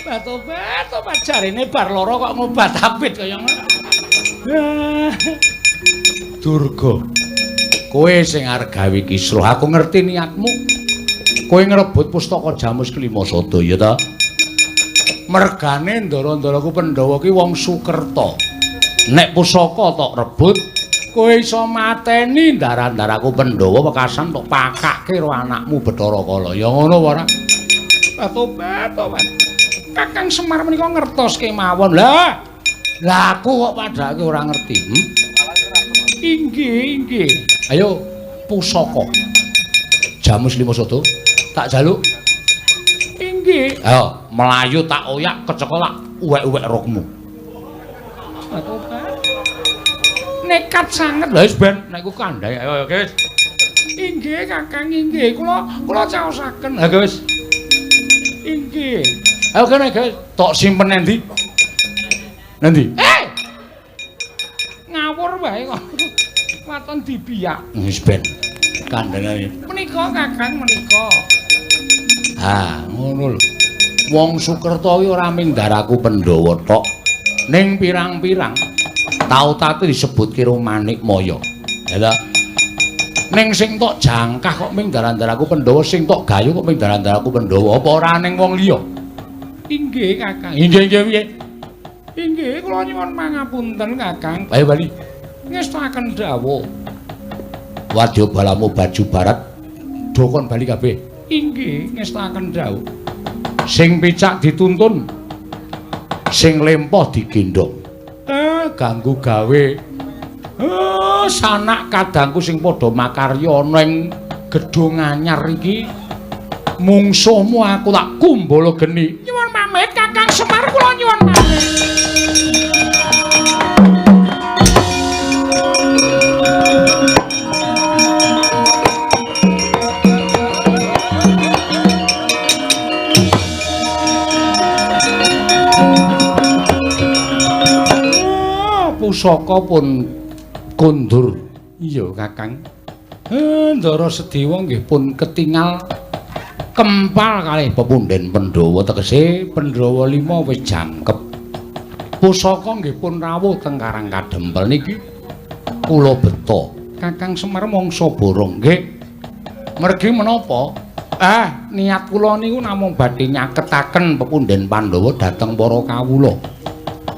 [SPEAKER 4] Obat-obat, obat jarine bar lara kok ngobat abit kaya ngono.
[SPEAKER 2] Durga, kowe sing arep gawe kisruh, aku ngerti niatmu. Kowe ngrebut pustaka Jamus Kelima Sada ya ta? Mergane ndara-ndaraku Pandhawa ki wong Sukerta. Nek pusaka tok rebut, kowe iso mateni ndara-ndaraku Pandhawa wekasan tok pakake karo anakmu Bathara Kala. Ya ngono apa ora?
[SPEAKER 4] Obat, obat. Kakang Semar menika ngertos kemawon. Lah,
[SPEAKER 2] lah aku kok padhake ora ngerti.
[SPEAKER 4] Inggih, inggih.
[SPEAKER 2] Ayo pusaka. Jamus Lima Sada tak jaluk.
[SPEAKER 4] Inggih.
[SPEAKER 2] Ayo mlayu tak oyak kecekel tak uwek-uwek rokmu.
[SPEAKER 4] Obat. Nekat sanget.
[SPEAKER 2] Lah wis ben nek ku kandhane. Ayo guys.
[SPEAKER 4] Inggih Kakang, inggih. Kula caosaken.
[SPEAKER 2] Ha guys.
[SPEAKER 4] Inggih.
[SPEAKER 2] Ayo kene guys, tok simpen endi? Nendi?
[SPEAKER 4] Eh! Ngawur wae kok. Waton dibiyak.
[SPEAKER 2] Wis ben. Kandhane.
[SPEAKER 4] Menika Kakang menika.
[SPEAKER 2] Ha, ngono lho. Wong Sukerta kuwi ora mung ndaraku Pandhawa tok. Ning pirang-pirang tau tate disebutke karo Manikmaya. Ya ta? Ning sing tok jangkah kok mung ndara-ndaraku Pandhawa, sing tok gayu kok mung ndara-ndaraku Pandhawa, apa ora ning wong liya?
[SPEAKER 4] Inggih Kakang.
[SPEAKER 2] Inggih inggih piye?
[SPEAKER 4] Inggih kula nyuwun pangapunten Kakang.
[SPEAKER 2] Ayo bali.
[SPEAKER 4] Ngestakaken dawuh.
[SPEAKER 2] Wadya balamu baju barat dokon bali kabeh.
[SPEAKER 4] Inggih ngestakaken dawuh.
[SPEAKER 2] Sing picak dituntun, sing lempoh digendhong. Ganggu gawe. Sanak kadangku sing padha makarya ning gedhong anyar iki. Mungsuhmu aku tak kumbala geni.
[SPEAKER 4] Nyuwun pamit Kakang Semar, kula nyuwun pamit.
[SPEAKER 2] Pusaka pun kondur.
[SPEAKER 4] Iya Kakang. Ndara Sedewa nggih pun ketingal kempal kalih
[SPEAKER 2] pepunden Pandhawa, tegese Pandhawa 5 wis jangkep. Pusaka nggih pun rawuh teng Karang Kadempel niki kula beta.
[SPEAKER 4] Kakang Semar mangsa borong nggih.
[SPEAKER 2] Mergi menapa? Niat kula niku namung badhe nyaketaken pepunden Pandhawa dhateng para kawula.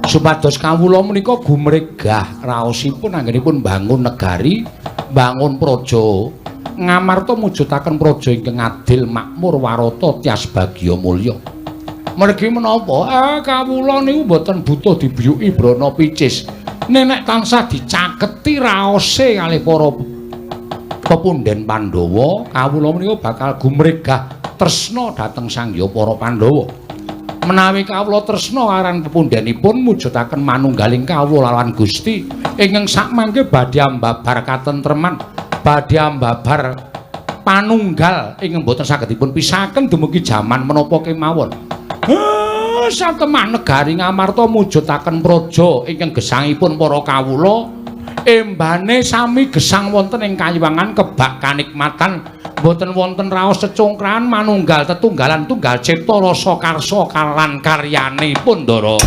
[SPEAKER 2] Supados kawula menika gumregah raosipun anggenipun bangun negari, bangun praja, ngamarta mujudaken praja ingkang adil, makmur, warata, tias bagya mulya. Mergi menapa? Kawula niku mboten butuh dibiyuki brana picis. Nek tansah dicaketi raose kalih para pepunden Pandhawa, kawula menika bakal gumregah tresna dhateng Sang Hyang para Pandhawa. Menawi kawula tresna aran pepundenipun mujudaken manunggaling kawula lan Gusti ingkang sakmangke badhe ambabar katentreman, badhe ambabar panunggal ingkang boten saged dipun pisahaken dumugi jaman menapa kemawon. Satemah negari Ngamarta mujudaken praja ingkang gesangipun para kawula embane sami gesang wonten ing kayiwangan kebak kanikmatan, boten wonten raos cecungkrahan manunggal tetunggalan tunggal cipta rasa karsa kalan karyanipun Ndara.